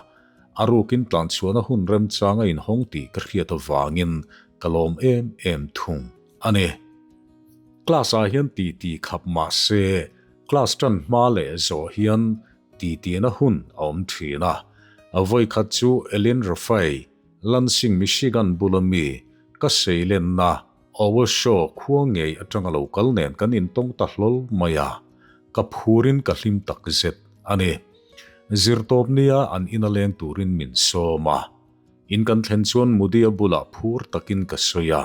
a rukin tlan chhuahna hun remchang a inhawng tih ka hriat avangin ka lawm em em thung a ni. Class ah hian titi khap mah se class tan hma leh zawh hian titi-na hun a awm thin a, vawikhat chu Elin Rafai, Lansing Michigan bula mi ka seilenna Awashaw khua ngei atanga lo kal nen kan intawng ta hlawl mai a, ka phurin ka hlim tak zet a ni. Zirtawp nia an ina leng turin min sawm a. In kan thlen chuan Mudia bulah phur takin ka sawi a,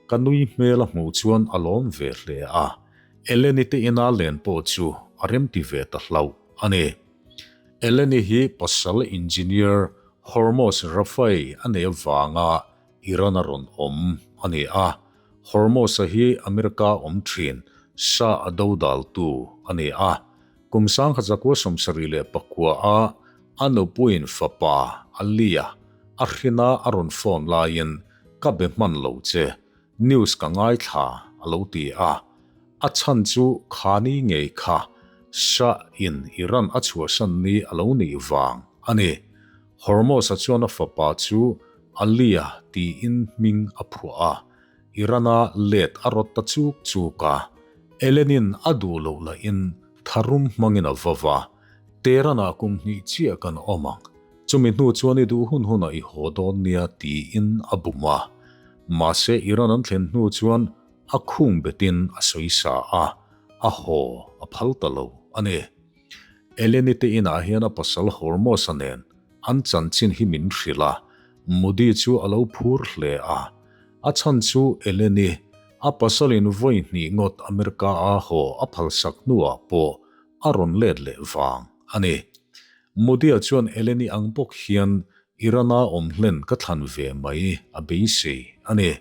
ka nui hmel a hmuh chuan a lawm ve hle a. Eleni te ina len pawh chu a remti ve ta hlauh a ni. Eleni hi pasal engineer Hormos Rafai a nei avanga Iran a rawn awm a ni a, Hormuz-a hi America awm thin Shah a dodaltu a ni a. Kum 1974 a a nupuiin fapa Ali-a a hrina a rawn phone laiin ka be hman lo che, news ka ngaithla a lo ti a. A chhan chu khani ngei kha Shah in Iran a chhuahsan ni a lo nih vang a ni. Hormuz-a chuan a fapa chu Alia tiin hming a phuah a, Iran-a let a rawt ta chuk chuk a. Ellen-in a duh loh lahin tharum hmangin a va va, Tehran-ah kum hnih chiah kan awm ang, chumi hnu chuan i duh hun hunah i haw dawn nia tiin a bum a. Mahse Iran an thlen hnu chuan a khung betin a sawi sa a, a haw a phal ta lo a ni. Eleni te inah hian a pasal Hormos-a nen an chanchin hi min hrilh a, Modi chu a lo phur hle a. A chhan chu Eleni, a pasalin vawi hnih ngawt America-a haw a phalsak hnuah pawh a rawn let leh vang a ni. Modi-a chuan Eleni ang bawk hian Iran-a awm hlen ka thlan ve mai a beisei a ni.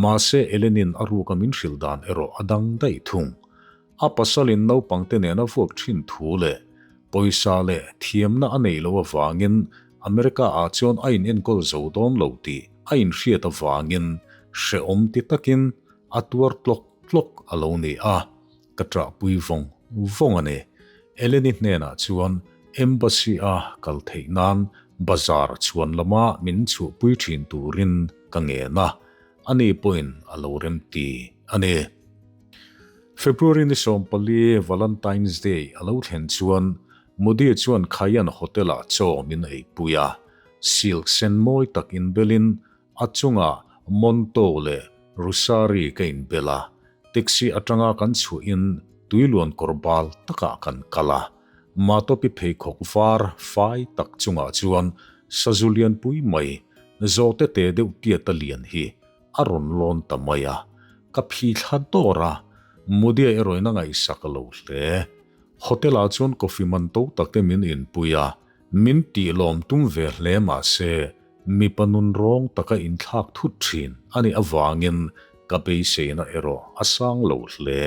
Mahse Elenin a ruka min hrilh dan erawh a dang daih thung. A pasalin naupangte nena vuak thin thu leh pawisa leh thiamna a neih loh avangin America-ah chuan a inenkawl zo dawn lo tih a inhriat avangin hrehawm ti takin a tuar tlawk tlawk a lo ni a, ka ṭahpui vawng vawng a ni. Eleni hnenah chuan Embassy-a kal theih nan bazar chhuan lama min chhuahpui ṭhin turin ka ngen a, ani pawhin a lo remti a ni. February ni 14 Valentine's Day a lo thlen chuan Modi chuan Khayan Hotel-ah chaw min eipui a, silk sen mawi tak inbelin a chungah Monto leh Rusari ka inbel a, taxi atanga kan chhuahin tuiluan kawr bal takah kan kal a. Matopi pheikhawk var fai tak chungah chuan sazu lianpui mai, zawhte te deuh tiata lian hi a rawn lawn ta mai a, ka phi thla dawr a, Mudia erawhin a ngaihsak lo hle. Hotel ah chuan coffee man to tak te min inpui a, min tih lawm tum ve hle mah se mipa nun rawng taka inthlak thut thin a nih avangin ka beiseina erawh a sang lo hle.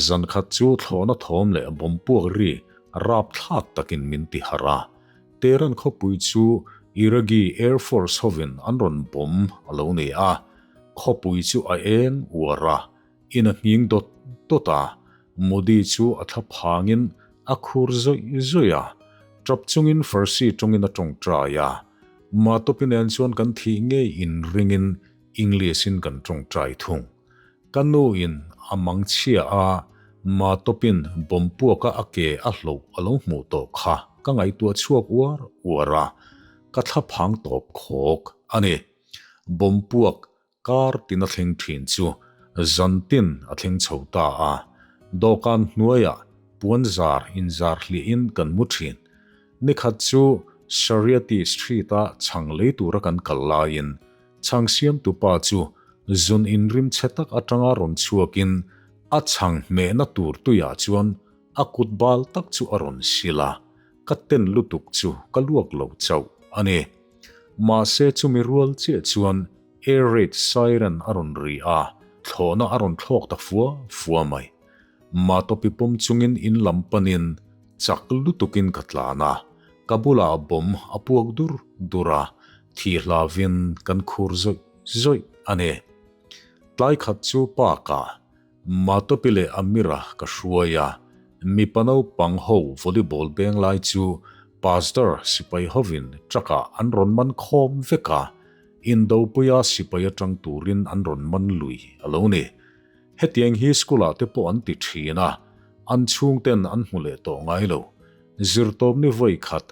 Zan khat chu thlawhna thawm leh bawm puak ri rapthlak takin min ti harh a, Tehran khawpui chu Iraqi Air Force hovin an rawn bawm a lo ni a, khawpui chu a eng uar a, in a nghing dawt dawt a, Modi chu a thla phangin a khur zawih zawih a, tap chungin Farsi tawngin a tawngtai a, Matopi nen chuan kan thih ngei inringin English-in kan tawngtai thung. Ka nu in a mang chhia a, Matawpin bawm puaka a ke a hloh a lo hmuh tawh kha ka ngaihtuah chhuak uar uar a, ka thla phang tawp khawk a ni. Bawm puak kar tin a thleng thin chu zan tin a thleng chho ta a, dawhkan hnuaiah puan zar inzar hliahin kan mu thin. Nikhat chu Shariati Street-a chhang lei tura kan kal laiin Chhang siamtupa chu zun inrim chhe tak atanga rawn chhuakin a chhang hmehna tur tuiah chuan a kut bal tak chu a rawn sil a, ka ten lutuk chu ka luak lo chauh a ni. Mahse chumi rual chiah chuan air raid siren a rawn ri a, thlawhna a rawn thlawk ta fua fua mai. Matopi pawm chungin in lam panin chak lutukin ka tlan a, ka bulah bawm a puak dur dur a, thih hlavin kan khur zawih zawih a ni. Tlai khat chu park-ah Matopi leh Amira ka hruai a, mipa naupang ho volleyball beng lai chu Pastor sipai hovin truck-ah an rawn man khawm vek a, Indopuia sipai atang turin an rawn man lui a lo ni. Hetiang hi school-ah te pawh an ti thin a, an chhungten an hmu leh tawh ngai lo. Zirtawpni vawi khat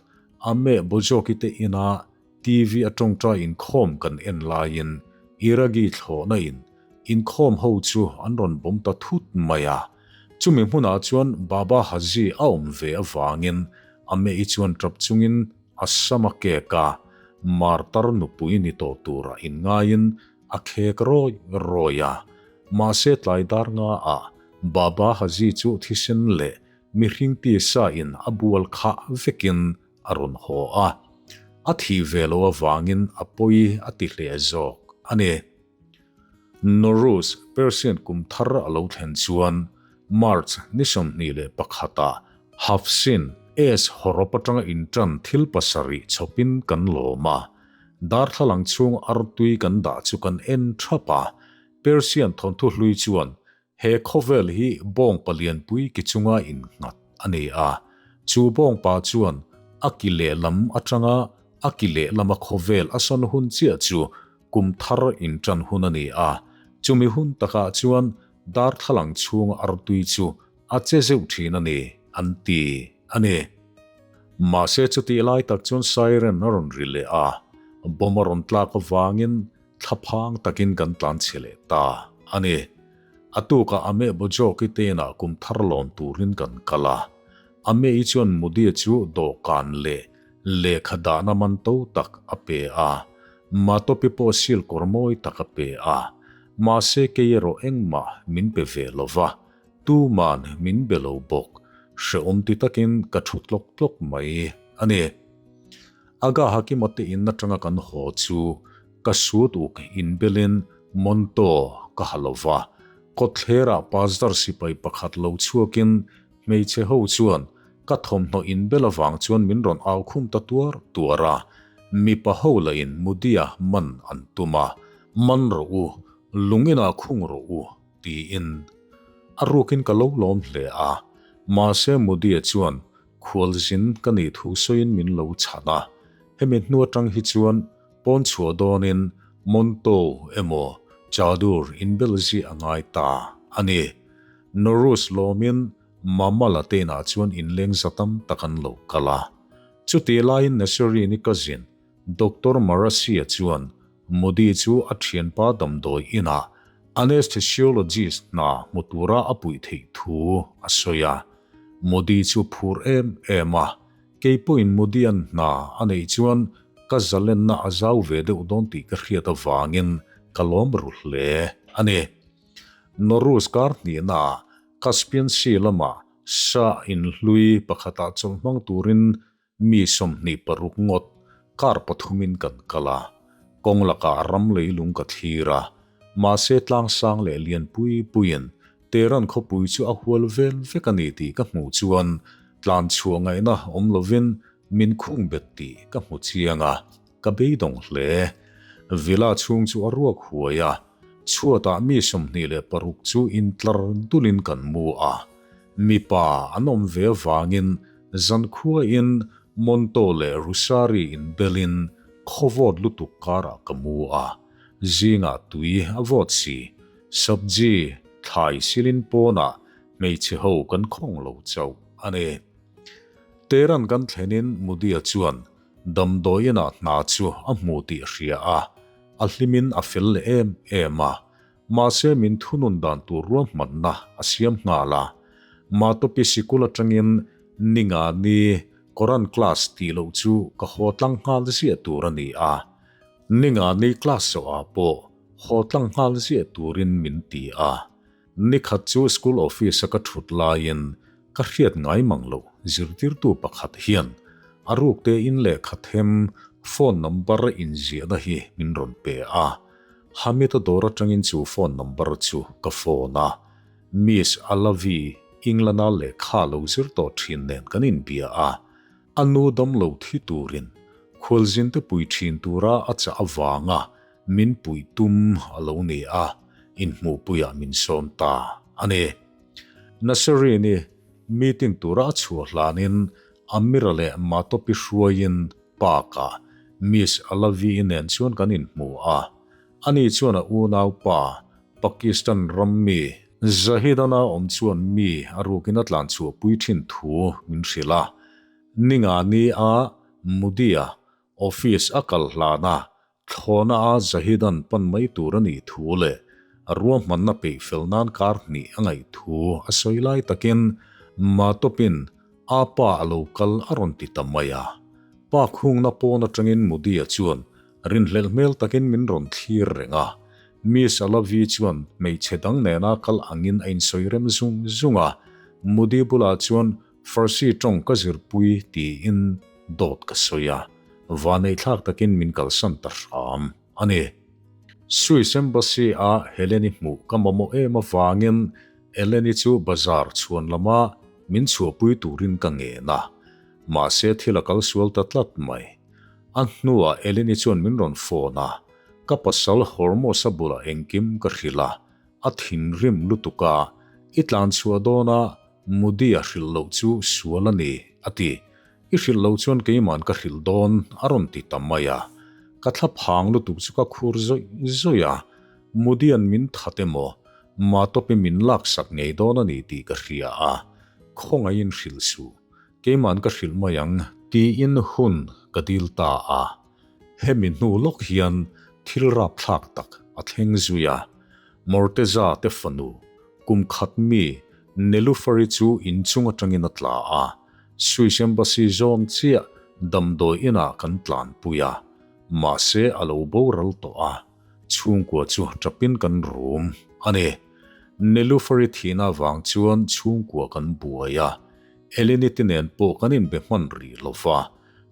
a meh Bojoki te ina TV a tawngtai inkhawm kan en laiin Iragi thlawhna in inkhawm ho chu an rawn bawm ta thut mai a. Chumi hmunah chuan Baba Haji a awm ve avangin a meh-i chuan tap chungin a sam a kek a, martar nupui ni tawh tura inngaiin A khek rawi rawi a, mahse tlai dar nga ah Baba Haji chu thisen leh mihring tisa in a bual khah vekin a rawn haw a, a thih ve lo avangin a pawi a ti hle zawk a ni. Nowruz, Persian kum thar a lo thlen chuan March ni 21 ah Hafsin, S hawrawp atanga intan thil pasarih chhawpin kan lawm a, Darthlalang chhung artui kan dah chu kan en thap a, Persian thawnthu hlui chuan he khawvel hi bawngpa lianpui ki chunga innghat a ni a, chu bawngpa chuan a ki lehlam atanga a ki lehlama khawvel a sawn hun chiah chu kum thar intan hun a ni a, chumi hun takah chuan darthlalang chhunga artui chu a che zeuh thin a ni an ti a ni. Mahse chutih lai tak chuan siren a rawn ri leh a, bomb a rawn tlak avangin thlaphang takin kan tlan chhe leh ta a ni. A tukah a meh Bojoki te inah kum thar lawn turin kan kal a, a meh-i chuan Mudi chu dawhkan leh lehkha dahna man to tak a pe a, Matopi pawh sil kawr mawi tak a pe a, mahse kei erawh engmah min pe ve lo va, Tuman min be lo bawk, hrehawm ti takin ka thu tlawk tlawk mai a ni. Aga Hakima te in atanga kan haw chu ka sut uk inbelin Monto ka ha lo va, kawtthlerah pastor sipai pakhat lo chhuakin hmeichhe ho chuan ka thawmhnaw inbel avang chuan min rawn au khum ta tuar tuar a, mipa ho lahin Mudia man an tum a, Man rawh u, lung inah khung rawh u. Tiin a rukin ka lo lawm hle a, mahse Modi-a chuan khualzin ka nih thu sawiin min lo chhan a, hemi hnu atang hi chuan pawn chhuah dawnin Monto emaw Chadur inbel ziah a ngai ta a ni. Norus lawmin Mamala te inah chuan inleng za tam tak an lo kal a, chutih laiin Nasserini cousin Doctor Marasia chuan. Modi chu a thianpa damdawi inah anesthesiologist hna hmu tura a puih theih thu a sawi a. Modi chu phur em em a, kei pawhin Modi-a'n hna a neih chuan ka zalenna a zau ve deuh dawn tih ka hriat avangin ka lawm ru hle a ni. Noruz kar hnihnaah Caspian Sea lamah Shah inhlui pakhatah chawlh hmang turin Mi 26 ngawt kar pathumin kan kal a, kawng lakah ram leilung ka thlir a, mahse tlangsang leh lian pui puiin Tehran khawpui chu a hual vel vek a ni tih ka hmuh chuan tlan chhuah ngaihna awm lovin min khung bet tih ka hmu chiang a, ka beidawng hle. Villa chhung chu a ruak huai a, chhuatah mi 26 chu intlar dulin kan mu a, mipa an awm ve avangin Zankhuain Monto leh Rusari inbelin khaw vawt lutuk karah ka mu a, zingah tui a vawt si. Sabji thlai silin pawnah hmeichhe ho kan khawng lo chauh a ni. Tehran kan thlenin Mudia chuan damdawiinah hna chu a hmu tih a hria a, a hlimin a fel leh em em a. Mahse min thunun dan tur ruahmanna a siam nghal a. Matopi sikul atangin ninga ni Koran class tih loh chu ka haw tlang nghal ziah tur a ni a. Ninga ni class zawhah pawh haw tlang nghal ziah turin min ti a. Nikhat chu school office a ka thut laiin ka hriat ngai mang loh zirtirtu pakhat hian a rukte in lehkha them phone number inziahna hi min rawn pe a. Hamid-a dawr atangin chu phone number chu ka phone a, Miss Alavi, England-a lehkha lo zir tawh thin nen kan inbia a, a nu damlo thi turin khualzinte pui thin tura a chah avanga min puih tum a lo ni a, inhmuhpuiah min sawm ta a ni. Nasreen-i meeting tura a chhuah hlanin Amira leh Matopi hruaiin Park-ah Miss Alavi-i nen chuan kan inhmu a, ani chuan a unaupa, Pakistan ram mi, Zahid-a awm chuan mi a rukin a tlan chhuahpui thin thu min hrilh a. Ninga ni a Mudi-a office a kal hlan a, thlawhna a Zahid-a'n pan mai tur a nih thu leh a ruahmanna peih fel nan kar hnih a ngaih thu a sawi lai takin Matopin A pa a lo kal a rawn ti ta mai a. Pa khungna pawn atangin Mudia chuan rinhlelh hmel takin min rawn thlir reng a. Miss Alavi chuan hmeichhe dang nena kal angin a insawi rem zung zung a. Mudi bulah chuan Farsi tawng ka zirpui tiin dawt ka sawi a. Vaneihthlak takin min kalsan ta hram a ni. Swiss Embassy a Heleni hmuh ka mamawh em avangin Eleni chu bazar chhuan lama min chhuahpui turin ka ngen a, mahse thil a kal sual ta tlat mai. A hnuah Eleni chuan min rawn phone a, ka pasal Hormos-a bulah engkim ka hrilh a, a thinrim lutuk a, i tlan chhuah dawna Mudi-a hrilh loh chu sual a ni, a ti. I hrilh loh chuan keima'n ka hrilh dawn, a rawn ti ta mai a. Ka thla phang lutuk chu ka khur zawih zawih a, Mudi-a'n min that emaw, Matawpi min laksak ngei dawn a ni tih ka hria a, khawngaihin hrilh suh, keima'n ka hrilh mai ang, tiin hun ka dil ta a. Hemi hnu lawk hian thil rapthlak tak a thleng zui a, Morteza te fanu, kum khat mi Nelufari chu inchung atangin a tla a, Swiss Embassy zawn chiah damdawi inah kan tlanpui a, mahse a lo boral tawh a. Chhungkua chu tapin kan rum a ni. Nilufari thihna avang chuan chhungkua kan buai a, Eleni te nen pawh kan inbe hman rih lo va,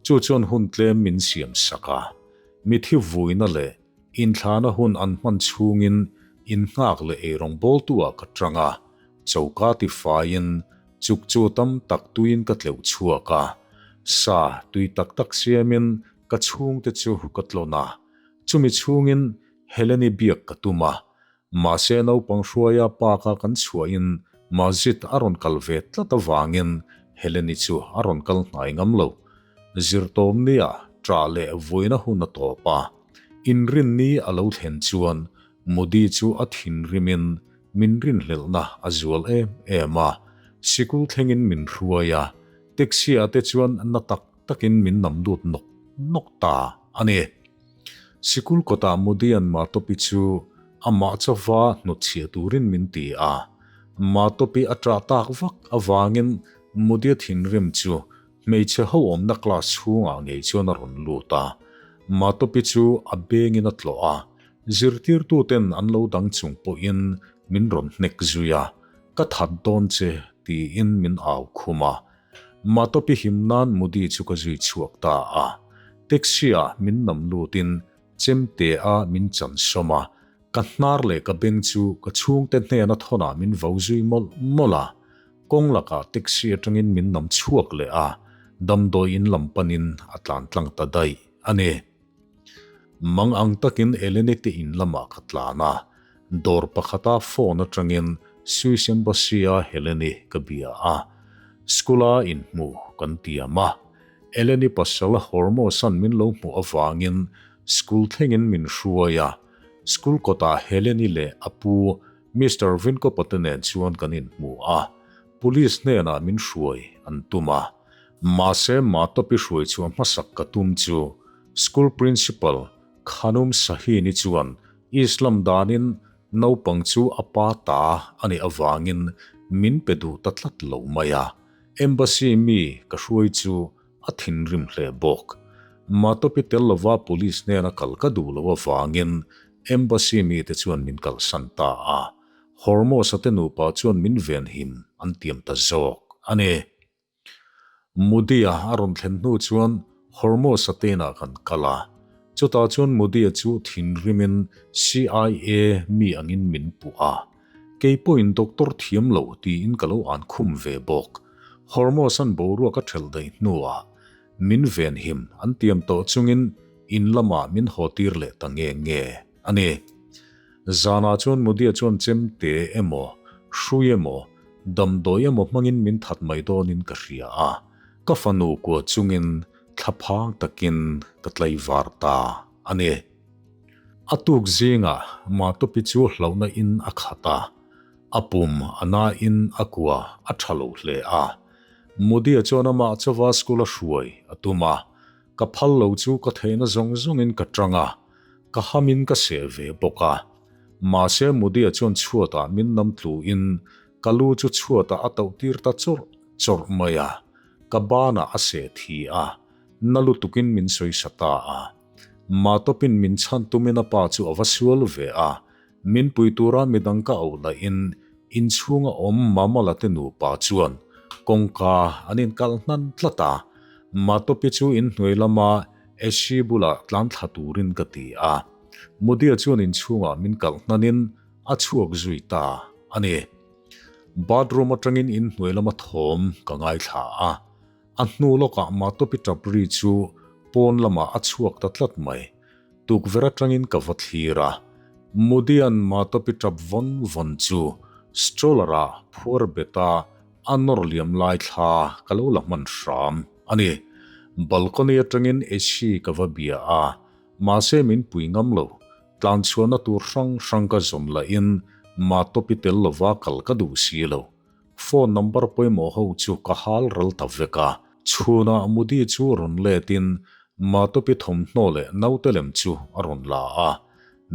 chu chuan hun tlem min siam sak a. Mithi vuina leh inthlana hun an hman chhungin innghak leh eirawng bawltu-ah ka tang a, choka tifaiin chuk chu tam tak tuiin ka tleuh chhuak a, sa tui tak tak siamin ka chhungte chu ka tlawn a. Chumi chhungin Heleni biak ka tum a, mahse naupang hruaia park-a kan chhuahin Majid a rawn kal ve tlat avangin Heleni chu a rawn kal hnai ngam lo. Zirtawmnia ṭah leh vuina hun a tawp a, inrinni a lo thlen chuan Modi chu a thinrimin min rinhlelhna a zual em em a, sikul thlengin min hruai a, taxi-ah te chuan na tak takin min nam lut nawk nawk ta a ni. Sikul kawtah Mudian Matopi chu amah chauva hnutchhiah turin min ti a. Matopi a ṭah tak vak avangin Mudia thinrim chu hmeichhe ho awmna class chhungah ngei chuan a rawn lut a. Matopi chu a bengin a tlawh a, zirtirtuten an lo dang chung pawhin min rawn hnek zui a, Ka that dawn che tiin min au khum a. Matopi him nan Mudi chu ka zui chhuak ta a. Taxi-ah min nam lutin chemte a min chan sawm a, ka hnar leh ka beng chu ka chhungte hnena thawnah min vo zui mawlh mawlh a. Kawng lakah taxi atangin min nam chhuak leh a, damdawi in lam panin a tlan tlang ta daih a ni. Mang ang takin Eleni te in lamah ka tlan a, dawr pakhata phone atangin Swiss Embassy-a Heleni ka bia a, school-a inhmuh kan tiam a. Eleni pasal Hormosan min lo hmuh avangin school thlengin min hruai a, school kawtah Heleni leh a pu Mister Vinkopa te nen chuan kan inhmu a, police hnenah min hruai an tum a. Mahse Matopi hruai chhuah hmasak ka tum chu school principal Khanum Sahini chuan Islam danin naupang chu a pa ta a nih avangin min pe duh ta tlat lo mai a, embassy mi ka hruai chu a thinrim hle bawk. Matopi tel lova police hnena kal ka duh loh avangin embassy mite chuan min kalsan ta a, Hormos-a te nupa chuan min venhim an tiam ta zawk a ni. Mudia a rawn thlen hnu chuan Hormos-a te inah kan kal a, chutah chuan Mudia chu thinrimin CIA mi angin min puh a, kei pawhin doctor thiam lo tiin ka lo an khum ve bawk. Hormos-a'n boruak a ṭhelh daih hnuah min venhim an tiam tawh chungin in lamah min haw tir leh ta nge nge a ni. Zanah chuan Mudia chuan chemte emaw, hrui emaw, damdawi emaw hmangin min that mai dawnin ka hria a, ka fanu kua chungin thlaphang takin ka tlaivar ta a ni. A tuk zingah Matopi chu hlauhna in a khat a, a pum a nain a kua a tha lo hle a. Mudia chuan amah chauva school a hruai a tum a, ka phal lo chu ka theihna zawng zawngin ka tang a, ka hamin ka seh ve bawk a. Mahse Mudia chuan chhuatah min nam tluin ka lu chu chhuatah a tauh tir ta chawrh chawrh mai a, ka banah a seh thi a, na lutukin min sawisa ta a. Matawpin min chhan tumin a pa chu a va sual ve a, min pui tura midang ka auh lahin inchhunga awm Mamala te nupa chuan kawngka an inkalh hnan tlat a, Matopi chu inhnuai lama Essie bulah tlan thla turin ka ti a, Mudia chuan inchhungah min kalh hnanin a chhuak zui ta a ni. Bathroom atangin inhnuai lama thawm ka ngaithla a, a hnu lawkah Matopi tap ri chu pawn lamah a chhuak ta tlat mai. Tukverh atangin ka va thlir a, Mudian Matopi tap vawn vawn chu stroller-ah phuar beta a nawr liam lai thla ka lo la hman hram a ni. Balcony atangin Essie ka va bia a, mahse min pui ngam lo. Tlan chhuahna tur hrang hrang ka zawn lahin Matopi tel lova kal ka duh si lo. Phone number pawimawh ho chu ka hal ral ta vek a. Chhunah Mudi chu rawn letin Matopi thawmhnaw leh naute lem chu a rawn la a,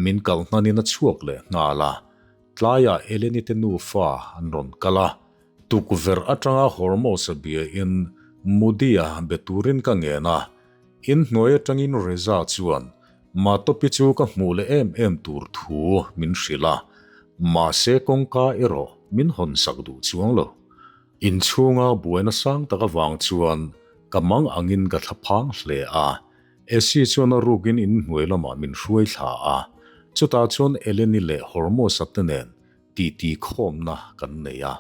min kal hnanin a chhuak leh nghal a. Tlaiah Eleni te nufa an rawn kal a, tukverh atanga Hormos-a biain Mudi-a be turin ka ngen a, inhnuai atangin Reza chuan Matopi chu ka hmuh leh em em tur thu min hrilh a, mahse kawngka erawh min hawn sak duh chuang lo. Inchhunga buaina sang tak avang chuan ka mang angin ka thlaphang hle a, Essie chuan a rukin inhnuai lamah min hruai thla a, chutah chuan Eleni leh Hormosa te nen titi khawmna kan nei a.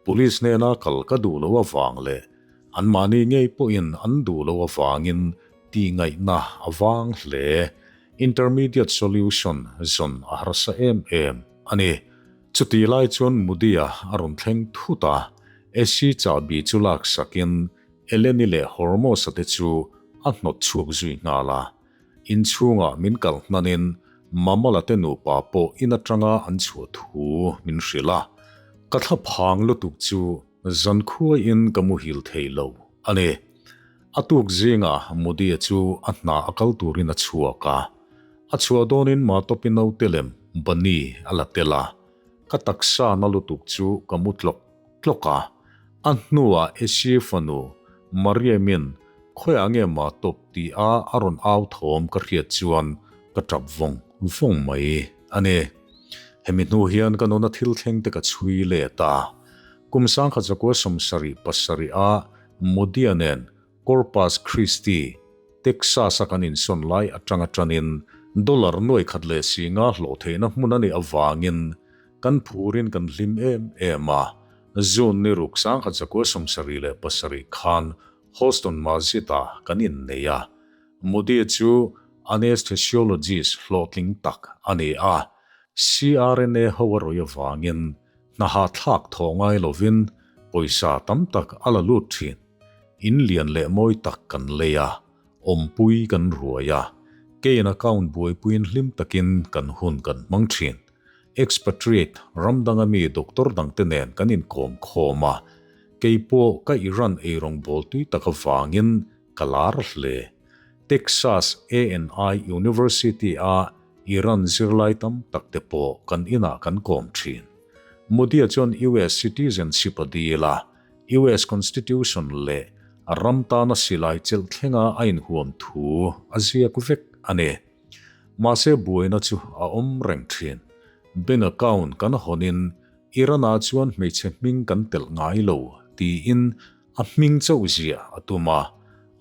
Police hnena kal ka duh loh avang leh anmahni ngei pawhin an duh loh avangin tihngaihna a vang hle. Intermediate solution zawn a harsa em em a ni. Chutih lai chuan Mudia a rawn thleng thut a, Essie chahbi chu laksakin Eleni leh Hormosa te chu a hnawt chhuak zui nghal a. Inchhungah min kal hnanin Mamala te nupa pawh in atanga an chhuah thu min hrilh a, ka thlaphang lutuk chu zankhuaiin ka muhil thei lo a ni. A tuk zingah Mudia chu a hna a kal turin a chhuak a. A chhuah dawnin Matopi naute lem Bunny a la tel a, ka taksa na lutuk chu ka mu tlawk tlawk a. A hnuah Esi fanu Mariamin khawiah nge Matop ti a a rawn au thawm ka hriat chuan ka tap vawng vawng mai a ni. Hemi hnu hian ka nuna thil thleng te ka chhui let a. Kum 1977 a Modia nen Corpus Christi, Texas-a kan insawn lai atanga tanin dollar nuai khat leh si nga hlawh theihna hmun a nih avangin kan phurin kan hlim em em a. June ni ruk 1977 khan Houston Masjid-ah kan innei a. Modi chu anesthesiologist hlawhtling tak a ni a, CRNA ho a rawih avangin hna hahthlak thawh ngai lovin pawisa tam tak a la lut thin. In lian leh mawi tak kan lei a, awmpui kan ruai a, keiin account buaipuiin hlim takin kan hun kan hmang thin. Expatriate ram danga mi doctor dangte nen kan inkawm khawm a, kei pawh ka Iran eirawngbawl tui tak avangin ka lar hle. Texas A&I University-a Iran zirlai tam tak te pawh kan inah kan kawm thin. Modi-a chuan US citizenship a dil a, US Constitution leh a ram tana silai chelh thlenga a inhuam thu a ziak vek a ni. Mahse buaina chu a awm reng thin. Bank account kan hawnin Iran-ah chuan hmeichhe hming kan telh ngai lo tiin a hming chauh ziah a tum a,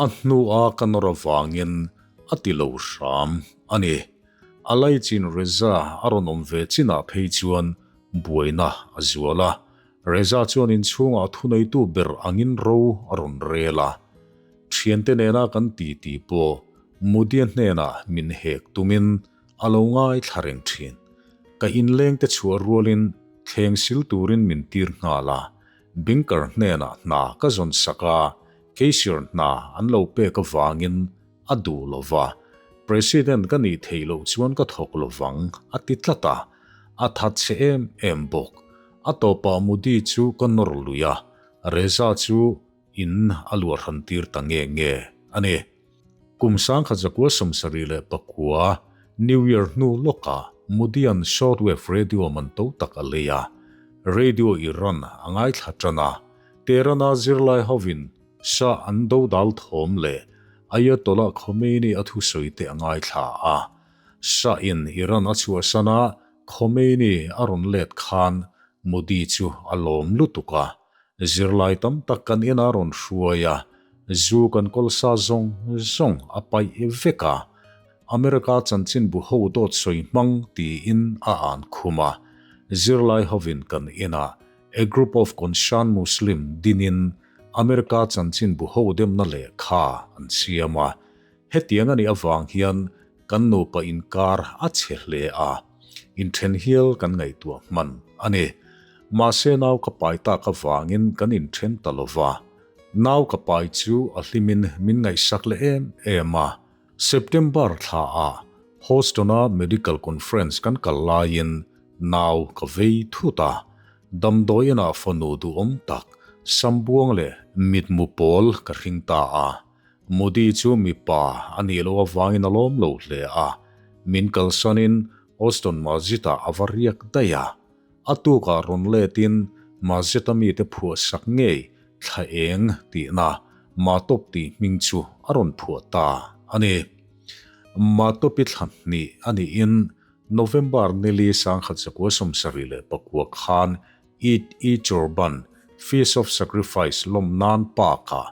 a hnua ka nawr avangin a ti lo hram a ni. A laichin Reza a rawn awm ve chinah phei chuan buaina a zual a, Reza chuan inchhungah thuneitu ber angin ro a rawn rel a. Thiante nena kan titi pawh Mudia hnenah min hek tumin a lo ngaithla reng thin. Ka inlengte chhuah rualin thleng sil turin min tir nghal a, Binker hnenah hna ka zawn sak a, cashier hna an lo pek avangin a duh lo va, President ka nih theih loh chuan ka thawk lo vang, a ti tlat a, a that che em em bawk. A tawpah Modi chu ka nawr lui a, Reza chu in a luah hran tir ta nge nge a ni. Kum 1979 New Year hnu lawkah Modi-a'n shortwave radio man to tak a lei a, Radio Iran a ngaithla tan a, Tehran-a zirlai hovin Shah an dodal thawm leh Ayatollah Khomeini a thusawi te a ngaithla a. Shah-in Iran a chhuahsan a, Khomeini a rawn let khan Modi chu a lawm lutuk a, zirlai tam tak kan inah rawn hruai a, zu kan kawlsa zawng zawng a paih vek a, America chanchinbu ho dawt sawi hmang tiin a an khum a, zirlai hovin kan inah A Group of Concerned Muslim dinin America chanchinbu ho demna lehkha an siam a, hetiang a nih avang hian kan nupa inkar a chhe hle a, inthen hial kan ngaihtuah hman a ni. Mahse nau ka pai tak avangin kan inthen ta lo va, nau ka pai chu a hlimin min ngaihsak leh em em a. September thlaah Houston-a medical conference kan kal laiin nau ka vei thut a, damdawiinah fanu duhawm tak sambuang leh mitmu pawl ka hring ta a. Modi chu mipa a nih loh avangin a lawm lo hle a, min kalsanin Austin Masjid-ah a va riak daih a. A tukah rawn letin Masjid-a mite phuahsak ngei thla eng tihna Matop tih hming chu a rawn phuah ta a ni. Matopi thla hnih a nihin November nili 1979 khan Eid-e-Qurban, Feast of Sacrifice, lawm nan park-ah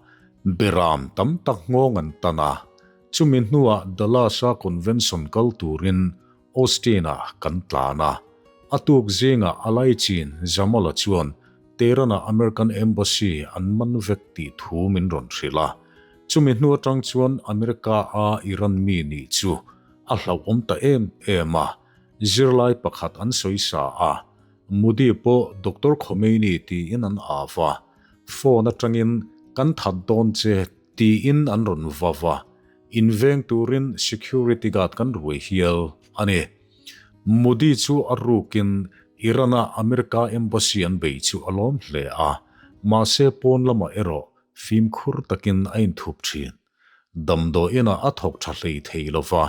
beram tam tak nghawng an tan a. Chumi hnuah Dallas-a convention kal turin Austin-ah kan tlan a. A tuk zingah Alaichin Jamal-a chuan Tehran-ah American Embassy an man vek tih thu min rawn hrilh a. Chumi hnu atang chuan America-a Iran mi nih chu a hlauhawm ta em em a, zirlai pakhat an sawi sa a. Modi pawh Doctor Khomeini tiin an av a, phone atangin kan that dawn che tiin an rawn vav a, inveng turin security guard kan ruai hial a ni. Modi chu a rukin Iran-a America embassy an bei chu a lawm hle a, mahse pawn lamah erawh fimkhur takin a inthup thin. Damdawiinah a thawk tha hlei thei lo va.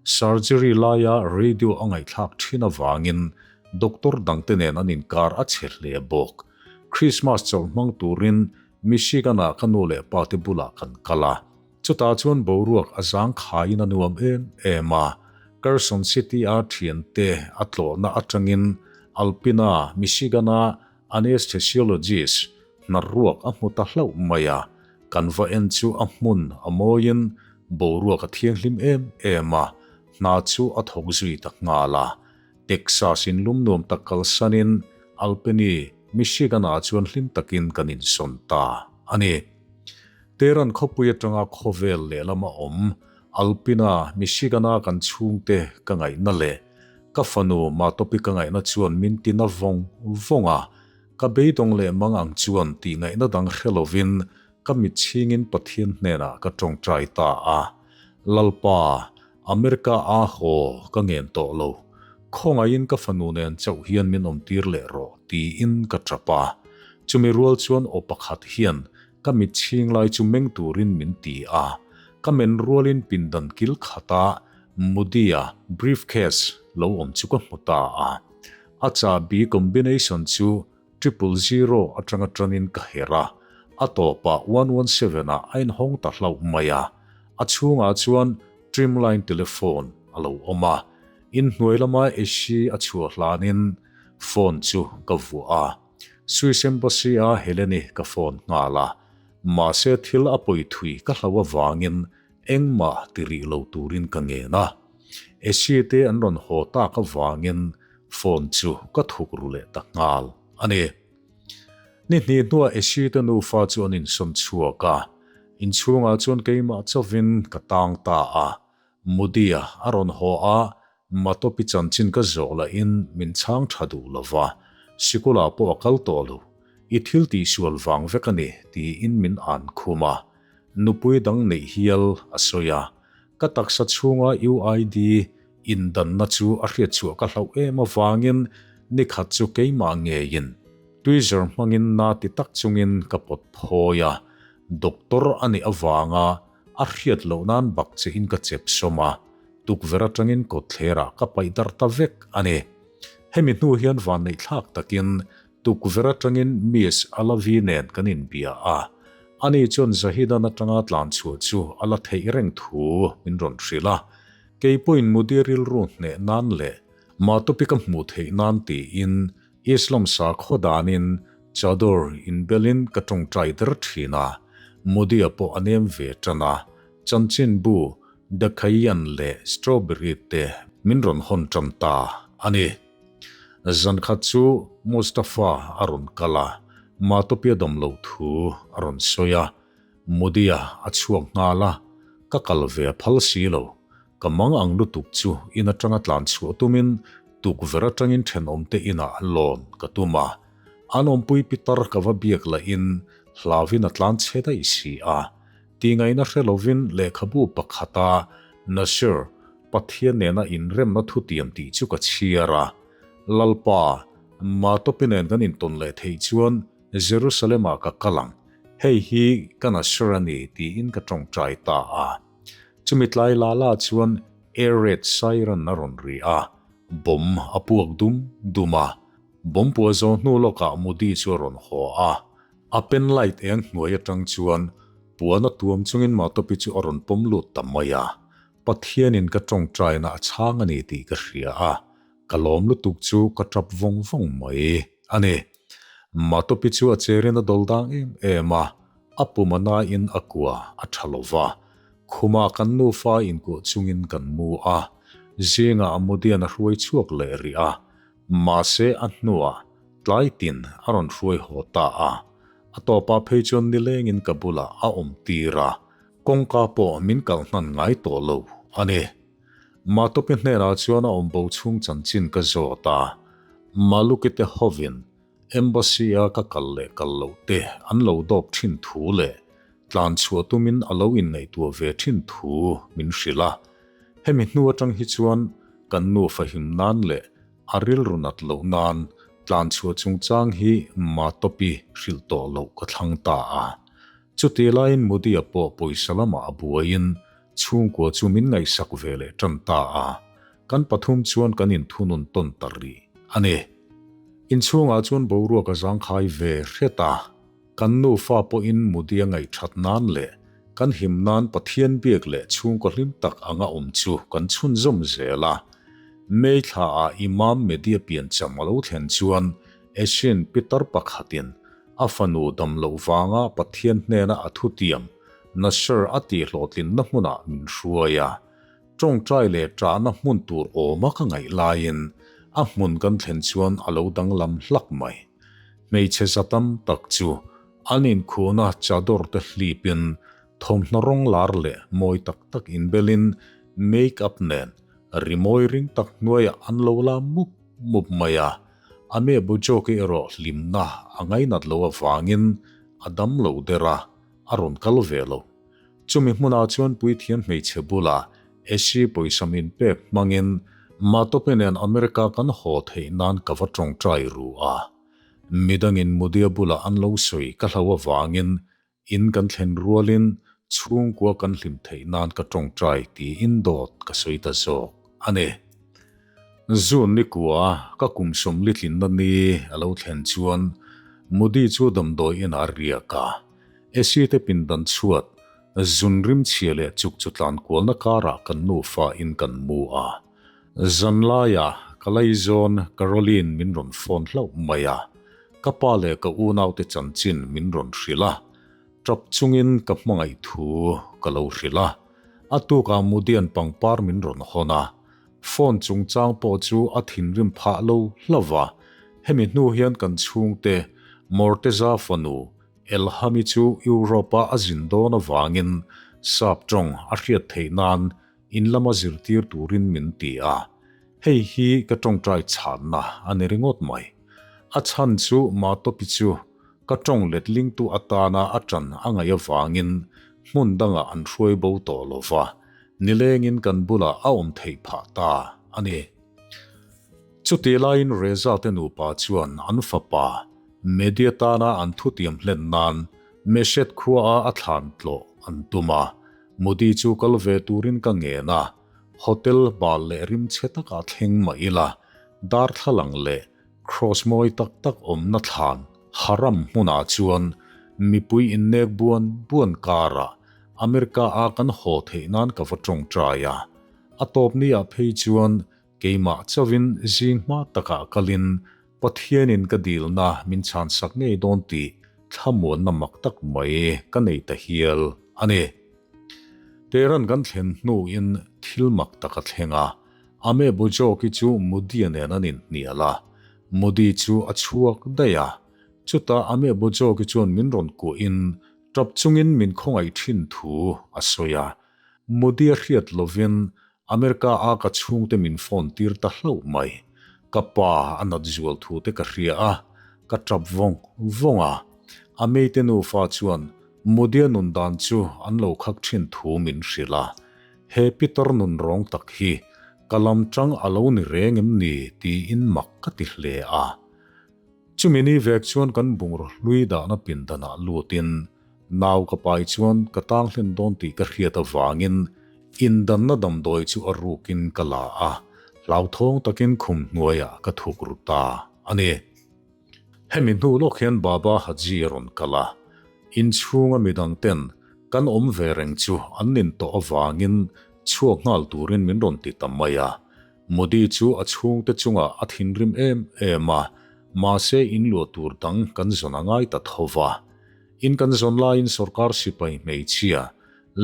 Surgery laia radio a ngaihthlak thin avangin doctor dangte nen an inkar a chhe hle bawk. Christmas chawlh hmang turin Michigan-ah ka nu leh pa te bulah kan kal a. Chutah chuan boruak a zangkhaiin a nuam em em a. Carson City-a thiante a tlawhna atangin Alpena, Michigan-a anesthesiologist hna ruak a hmu ta hlauh mai a. Kan va en chu a hmun a mawiin boruak a thianghlim em em a, hna chu a thawk zui ta nghal a. Texas in lum nuam tak kalsanin Alpeni, Michigan-ah chuan hlim takin kan insawn ta a ni. Tehran khawpui atanga khawvel lehlama awm Alpena, Michigan-a kan chhungte ka ngaihna leh ka fanu Matopi ka ngaihna chuan min ti na vawng vawng a. Ka beidawng leh mang ang chuan tih ngaihna dang hre lovin ka mitchhingin Pathian hnenah ka tawngtai ta a. Lalpa, America a haw ka ngen tawh lo. Khawngaihin ka fanu nen chauh hian min awmtir leh rawh tiin ka tap a. Chumi rual chuan aw pakhat hian ka mitchhing lai chu meng turin min ti a. Ka men rualin pindan kil khata Moody-a briefcase lo awm chu ka hmu ta a. A chahbi combination chu 000 atanga tanin ka herh a, a tawpah 117 ah a inhawng ta hlauh mai a. A chhungah chuan trimline telephone a lo awm a, inhnuai lama Essie a chhuah hlanin phone chu ka vuah a. Swiss Embassy a Helene ka phone nghal a, mahse thil a pawi thui ka hlau avangin engmah ti rih lo turin ka ngen a. Essie te an rawn haw tak avangin phone chu ka thuk ru leh ta nghal a ni. Ni hnih hnuah Essie te nufa chu an insawn chhuak a, inchhungah chuan keimah chauhin ka tang ta a. Mudia a rawn haw a, Matopi chanchin ka zawh lahin min chhang tha duh lo va, sikulah pawh a kal tawh lo. I thil tihsual vang vek a ni tiin min an khum a. Nupui dang neih hial a sawi a. Ka taksa chhunga UID indanna chu a hriatchhuah ka hlauh em avangin nikhat chu keimah ngeiin tweezer hmangin na ti tak chungin ka pawt phawi a, doctor a nih avanga a hriat loh nan bak chein ka chep sawm a, tukverh atangin kawtthlerah ka paih darh ta vek a ni. Hemi hnu hian vanneihthlak takin Tukverh atangin Miss Alavi nen kan inbia a, ani chuan Zahidan atanga tlan chhuah chu a la theih reng thu min rawn hrilh a. Kei pawhin Modi rilru hneh nan leh Matopi ka hmuh theih nan tiin Islam sakhaw danin chador inbelin ka tawngtai der thin a, Modi-a pawh a nem ve tan a, chanchinbu The Kayan leh Strawberry te min rawn hawn tan ta a ni. Zan khat chu Mustafa a rawn kal a, Matopia dawm lo thu a rawn sawi a. Mudia a chhuak nghal a, ka kal ve a phal si lo. Ka mang ang lutuk chu in atanga tlan chhuah tumin tukverh atangin thenawmte inah lawn ka tum a. An awmpui pitar ka va biak lahin hlauin a tlan chhe daih si a. Tingaihna hre lovin lehkhabu pakhata Nasir, Pathian nena inremna thutiam tih chu ka chhiar a. Lalpa, Matopi nen kan intawn leh theih chuan Jerusalem-ah ka kal ang. Hei hi ka Nasir a ni tiin ka tawngtai ta a. Chumi tlai la la chuan air raid siren a rawn ri a, bomb a puak dum dum a. Bomb puah zawh hnu lawkah Modi chu a rawn haw a. A pen light eng hnuai atang chuan puan a tuam chungin Matopi chu a rawn pawm lut ta mai a. Pathianin ka tawngtaina a chhang a ni tih ka hria a, ka lawm lutuk chu ka tap vawng vawng mai a ni. Matopi chu a cherin a dawl dang em em a, a pum a nain a kua a tha lo va. Khumah kan nufa inkuah chungin kan mu a, zingah a mudian a hruai chhuak leh rih a, mahse a hnuah tlai tin a rawn hruai haw ta a. A tawpah phei chuan nilengin ka bulah a awm tir a. Kawngka pawh min kalh hnan ngai tawh lo a ni. Matopi hnenah chuan a awm bo chhung chanchin ka zawt a, Maluki te hovin Embassy-a ka kal leh kal loh te an lo dawp thin thu leh tlan chhuah tumin a lo inngaihtuah ve thin thu min hrilh a. Hemi hnu atang hi chuan kan nufa him nan leh a rilru nat loh nan tlan chhuah chungchang hi Matopi hrilh tawh loh ka thlang ta a. Chutih laiin Modi-a pawh pawisa lamah a buaiin Chhungkua chu min ngaihsak ve leh tan ta a, kan pathum chuan kan inthunun tawn ta rih a ni. Inchhungah chuan boruak a zangkhai ve hret a, kan nufa pawhin Mudia ngaihthat nan leh kan him nan Pathian biak leh chhungkaw hlim tak anga awm chu kan chhunzawm zel a. May thlaah Imam Media piancham a lo thlen chuan Asian pitar pakhatin a fanu dam loh vanga Pathian hnena a thutiam Nasser a tihhlawhtlinna hmunah min hruai a. Tawngtai leh ṭahna hmun tur awma ka ngaih laiin a hmun kan thlen chuan a lo danglam hlak mai. Hmeichhe za tam tak chu an inkhuhna chador te hlipin thawmhnaw rawng lar leh mawi tak tak inbelin make up nen rimawi ring tak hnuaiah an lo la mup mup mai a. A me Bujoki erawh hlimna a ngainat lo avangin a dam lo der a, a rawn kal ve lo. Chumi hmunah chuan puithiam hmeichhe bula Esi pawisa min pek hmangin Matope nen America kan haw theih nan ka va tawngtai ru a. Midangin Mudia bula an lo sawi ka hlau avangin in kan thlen rualin chhungkua kan hlim theih nan ka tawngtai tiin dawt ka sawi ta zawk a ni. June ni kua ka kum 40 tlinna ni a lo thlen chuan Mudi chu damdawi inah a riak a. Esi te pindan chhuat, zun rim chhia leh chuk chu tlan kualna karah kan nufa in kan mu a. Zan laia ka laizawn Caroline min rawn phone hlauh mai a, ka pa leh ka unaute chanchin min rawn hrilh a, tap chungin ka hmangaih thu ka lo hrilh a. A tukah Mudian pangpar min rawn hawn a, phone chungchang pawh chu a thinrim phah lo hlauh va, hemi hnu hian kan chhungte Morteza fanu Elhami chu Europe-a a zin dawn avangin sap tawng a hriat theih nan in lama zirtir turin min ti a, hei hi ka tawngtai chhanna a ni ringawt mai. A chhan chu Matopi chu ka tawng letlingtu atana a tan a ngaih avangin hmun dangah an hruai bo tawh lo va, nilengin kan bulah a awm theih phah ta a ni. Chutih laiin Reza te nupa chuan an fapa Media tana an thutiam hlen nan Meshet khuaa a thlan tlawh an tum a, Modi chu kal ve turin ka ngen a, hotel bal leh rimchhe takah thleng mah ila, darthlalang leh cross mawi tak tak awmna thlan haram hmunah chuan mipui innek buan buan karah America-a kan haw theih nan ka va tawngtai a, a tawpni-ah phei chuan Keimah chauhin zing hma takah kalin Pathianin ka dilna min chhansak ngei dawn tih thlamuanna mak tak mai ka nei ta hial a ni. Tehran kan thlen hnuin thil mak tak a thleng a, Ame Bujoki chu Modi-a nen an inhnial a, Modi chu a chhuak daih a, chutah Ame Bujoki chuan min rawn kuahin tap chungin min khawngaih thin thu a sawi a, Modi-a hriat lovin America a ka chhungte min phone tir ta hlauh mai. Ka pa a nat zual thu te ka hria a, ka tap vawng vawng a. A meite nufa chuan Mudia nun dan chu an lo khak thin thu min hrilh a. He pitar nun rawng tak hi ka lam tang a lo ni reng em ni tiin mak ka ti hle a. Chumi ni vek chuan kan bungraw hlui dahna pindanah lutin Nau ka pai chuan ka tang hlen dawn tih ka hriat avangin indanna damdawi chu a rukin ka la a, hlauthawng takin khum hnuaiah ka thuk ru ta a ni. Hemi hnu lawk hian Baba Haji a rawn kal a, inchhunga midang ten kan awm ve reng chu an nin tawh avangin chhuak nghal turin min rawn ti ta mai a. Modi chu a chhungte chungah a thinrim em em a, mahse inluah tur dang kan zawn a ngai ta tho va. In kan zawn laiin sorkar sipai hmeichhia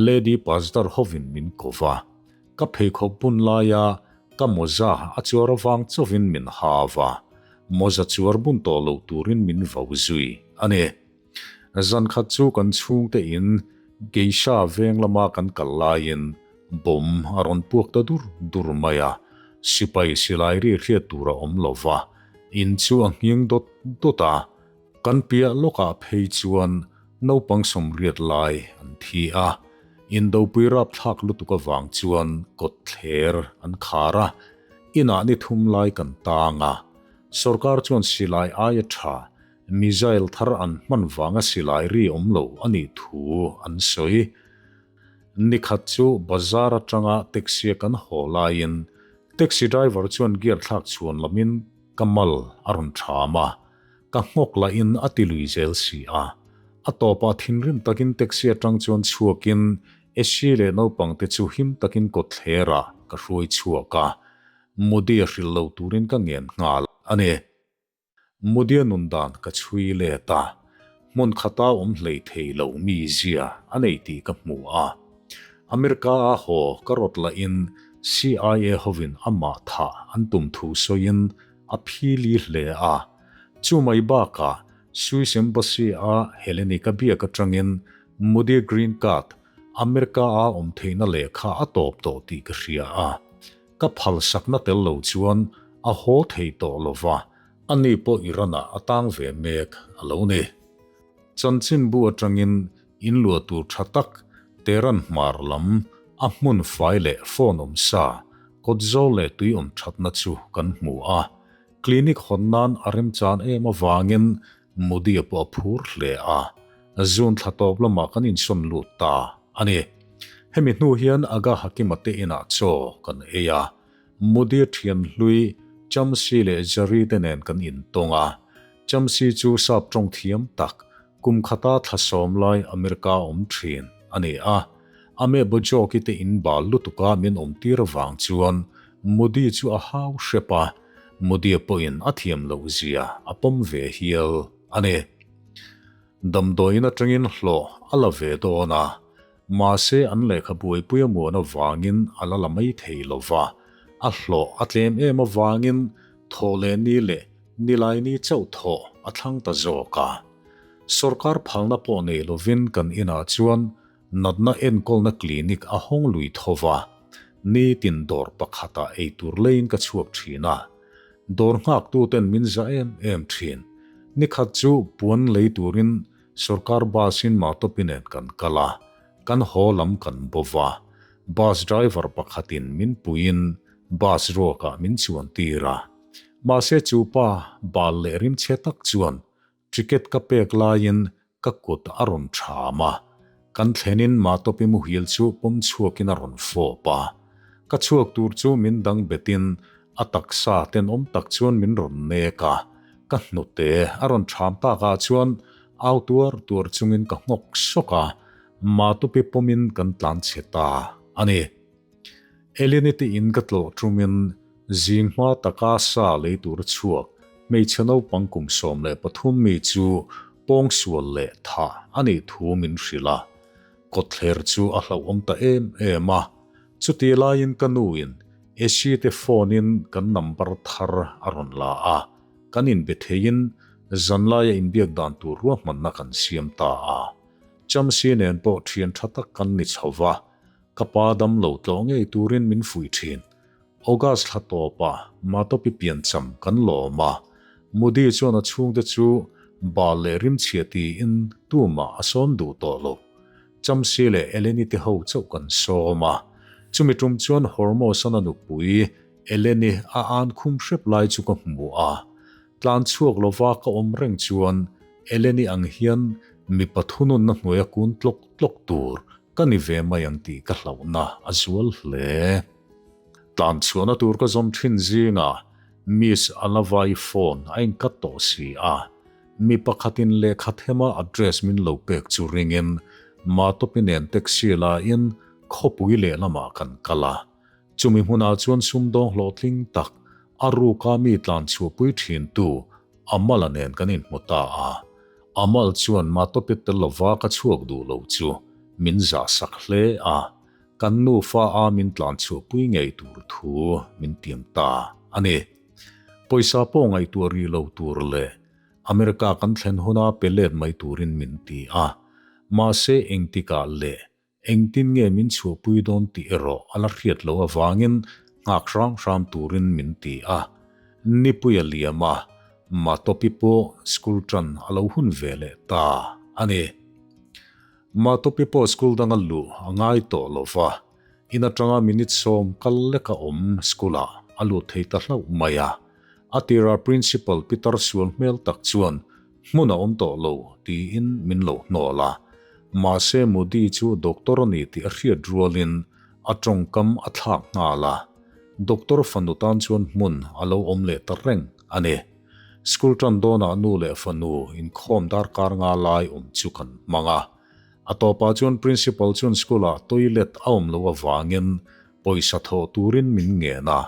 Lady Pasdar hovin min ko va. Ka pheikhawk bun laia ka mawza a chuar avang chauhin min ha va, mawza chuar bun tawh loh turin min vo zui a ni. Zan khat chu kan chhungte in Geisha veng lama kan kal laiin bomb a rawn puak ta dur dur mai a, sipai silai ri hriat tur a awm lo va, in chu a nghing dawt dawt a. Kan piah lawkah phei chuan naupang 80 lai an thi a, indopui rapthlak lutuk avang chuan kawt thler an khar a, inah ni thum lai kan tang a. Sorkar chuan silai aia tha missile thar an hman vanga silai ri awm lo a nih thu an sawi. Nikhat chu bazar atanga taxi a kan haw laiin taxi driver chuan gear thlak chhuan lamin ka mal a rawn ṭham a, ka nghawk lahin a ti lui zel si a. A tawpah thinrim takin taxi atang chuan chhuakin Esi leh naupangte chu him takin kawtthlerah ka hruai chhuak a, Modi a hrilh lo turin ka ngen nghal a ni. Mudia nun dan ka chhui let a, hmun khata awm hlei thei lo mi zia a nei tih ka hmu a. America a haw ka rawt lahin CIA hovin amah thah an tum thu sawiin a phili hle a. Chu mai bakah Swiss Embassy a Heleni ka biak atangin Mudia green card America a awm theihna lehkha a tawp tawh tih ka hria a. Ka phalsakna tel lo chuan a haw thei tawh lo va, ani pawh Iran-ah a tang ve mek a lo ni. Chanchinbu atangin inluah tur tha tak Tehran hmar lam a hmun fai leh phone awm sa, kawt zawl leh tui awm thatna chu kan hmu a. Clinic hawn nan a remchan em avangin Modi-a pawh a phur hle a, June thla tawp lamah kan insawn lut ta a ni. Hemi hnu hian Aga Hakima te inah chaw kan ei a, Modi-a thian hlui Chamsi leh Jari te nen kan intawng a. Chamsi chu sap tawng thiam tak, kum khata thla sawm lai America awm thin a ni a. Ame Bojoki te inbal lutuka min awmtir avang chuan Modi chu a hau hrep a. Mudia pawhin a thiam loh zia a pawm ve hial a ni. Damdawiin atangin hlawh a la ve dawn a, mahse an lehkha buaipui a muan avangin a la la mai thei lo va, a hlawh a tlem em avangin thawh leh ni leh nilaini chauh thawh a thlang ta zawk a. Sorkar phalna pawh nei lovin kan inah chuan Natna enkawlna clinic a hawng lui tho va, nitin dawr pakhatah eitur leiin ka chhuak thin a. Dawr nghaktuten min za em em thin. Nikhat chu puan lei turin sorkar bus in Matopi nen kan kal a, kan haw lam kan bo va. Bus driver pakhatin min puiin bus ruakah min chuan tir a. Mahse chu pa bal leh rimchhe tak chuan Ticket ka pek laiin ka kut a rawn ṭham a, kan thlenin Matopi muhil chu pawm chhuakin a rawn fawp a. Ka chhuak tur chu min dang betin a taksa tenawm tak chuan min rawn nek a, ka hnute a rawn ṭham takah chuan au tuar tuar chungin ka nghawk sawk a, Matopi pawmin kan tlan chhe ta a ni. Eleni te in ka tlawh ṭumin zing hma taka sa lei tur chhuak hmeichhe naupang kum 13 mi chu pawngsual leh thah a nih thu min hrilh a. Kawtthler chu a hlauhawm ta em em a. Chutih laiin ka nuin Esi te phone in kan number thar a rawn la a, kan inbe theiin zanlaia inbiak dan tur ruahmanna kan siam ta a. Chamsi nen pawh ṭhian ṭha tak kan ni chho va. Ka pa dam lo tlawh ngei turin min fuih thin. August thla tawpah Matopi piancham kan lawm a, Modi chuan a chhungte chu bal leh rimchhia tiin tumah a sawm duh tawh lo. Chamsi leh Eleni te ho chauh kan sawm a, chumi tum chuan Hormos-an a nupui Eleni a an khum hrep lai chu ka hmu a. Tlan chhuak lova ka awm reng chuan Eleni ang hian mipa thununna hnuaia kun tlawk tlawk tur Ka ni ve mai ang tih ka hlauhna a zual hle. Tlan chhuahna tur ka zawm thin zingah Miss Alavai phone a inkat tawh si a, mi pakhatin lehkha thema address min lo pek chu ringin Matopi nen taxi lain khawpui lehlamah kan kal a. Chumi hmunah chuan sumdawng hlawhtling tak a ruka mi tlan chhuahpui thintu Amala nen kan inhmu ta a, Amal chuan Matopi tel lova ka chhuak duh lo chu min zah sak hle a, kan nufa a min tlan chhuahpui ngei tur thu min tiam ta a ni. Pawisa pawh ngaihtuah rih lo tur leh America kan thlen huna pe let mai turin min ti a, mahse engtikah leh Engtin nge min chhuahpui dawn tih erawh a la hriat loh avangin nghak hrang hram turin min ti a. Nipui a liam a, Matopi pawh school tan a lo hun ve leh ta a ni. Matopi pawh school danga luh a ngai tawh lo va, in atanga minute 10 kal leka awm school-ah a lut thei ta hlauh mai a. A tirah principal Peter sual hmel tak chuan hmun a awm tawh lo tiin min lo hnawl a. Mahse Modi chu doctor a ni tih a hriat rualin a tawngkam a thlak nghal a. Doctor fanu tan chuan hmun a lo awm leh ta reng a ni. School tan dawnah nu leh fanu inkhawm darkar nga lai awm chu kan hmang a. A tawpah chuan Principal chuan school-ah toilet a awm loh avangin pawisa thawh turin min ngen a.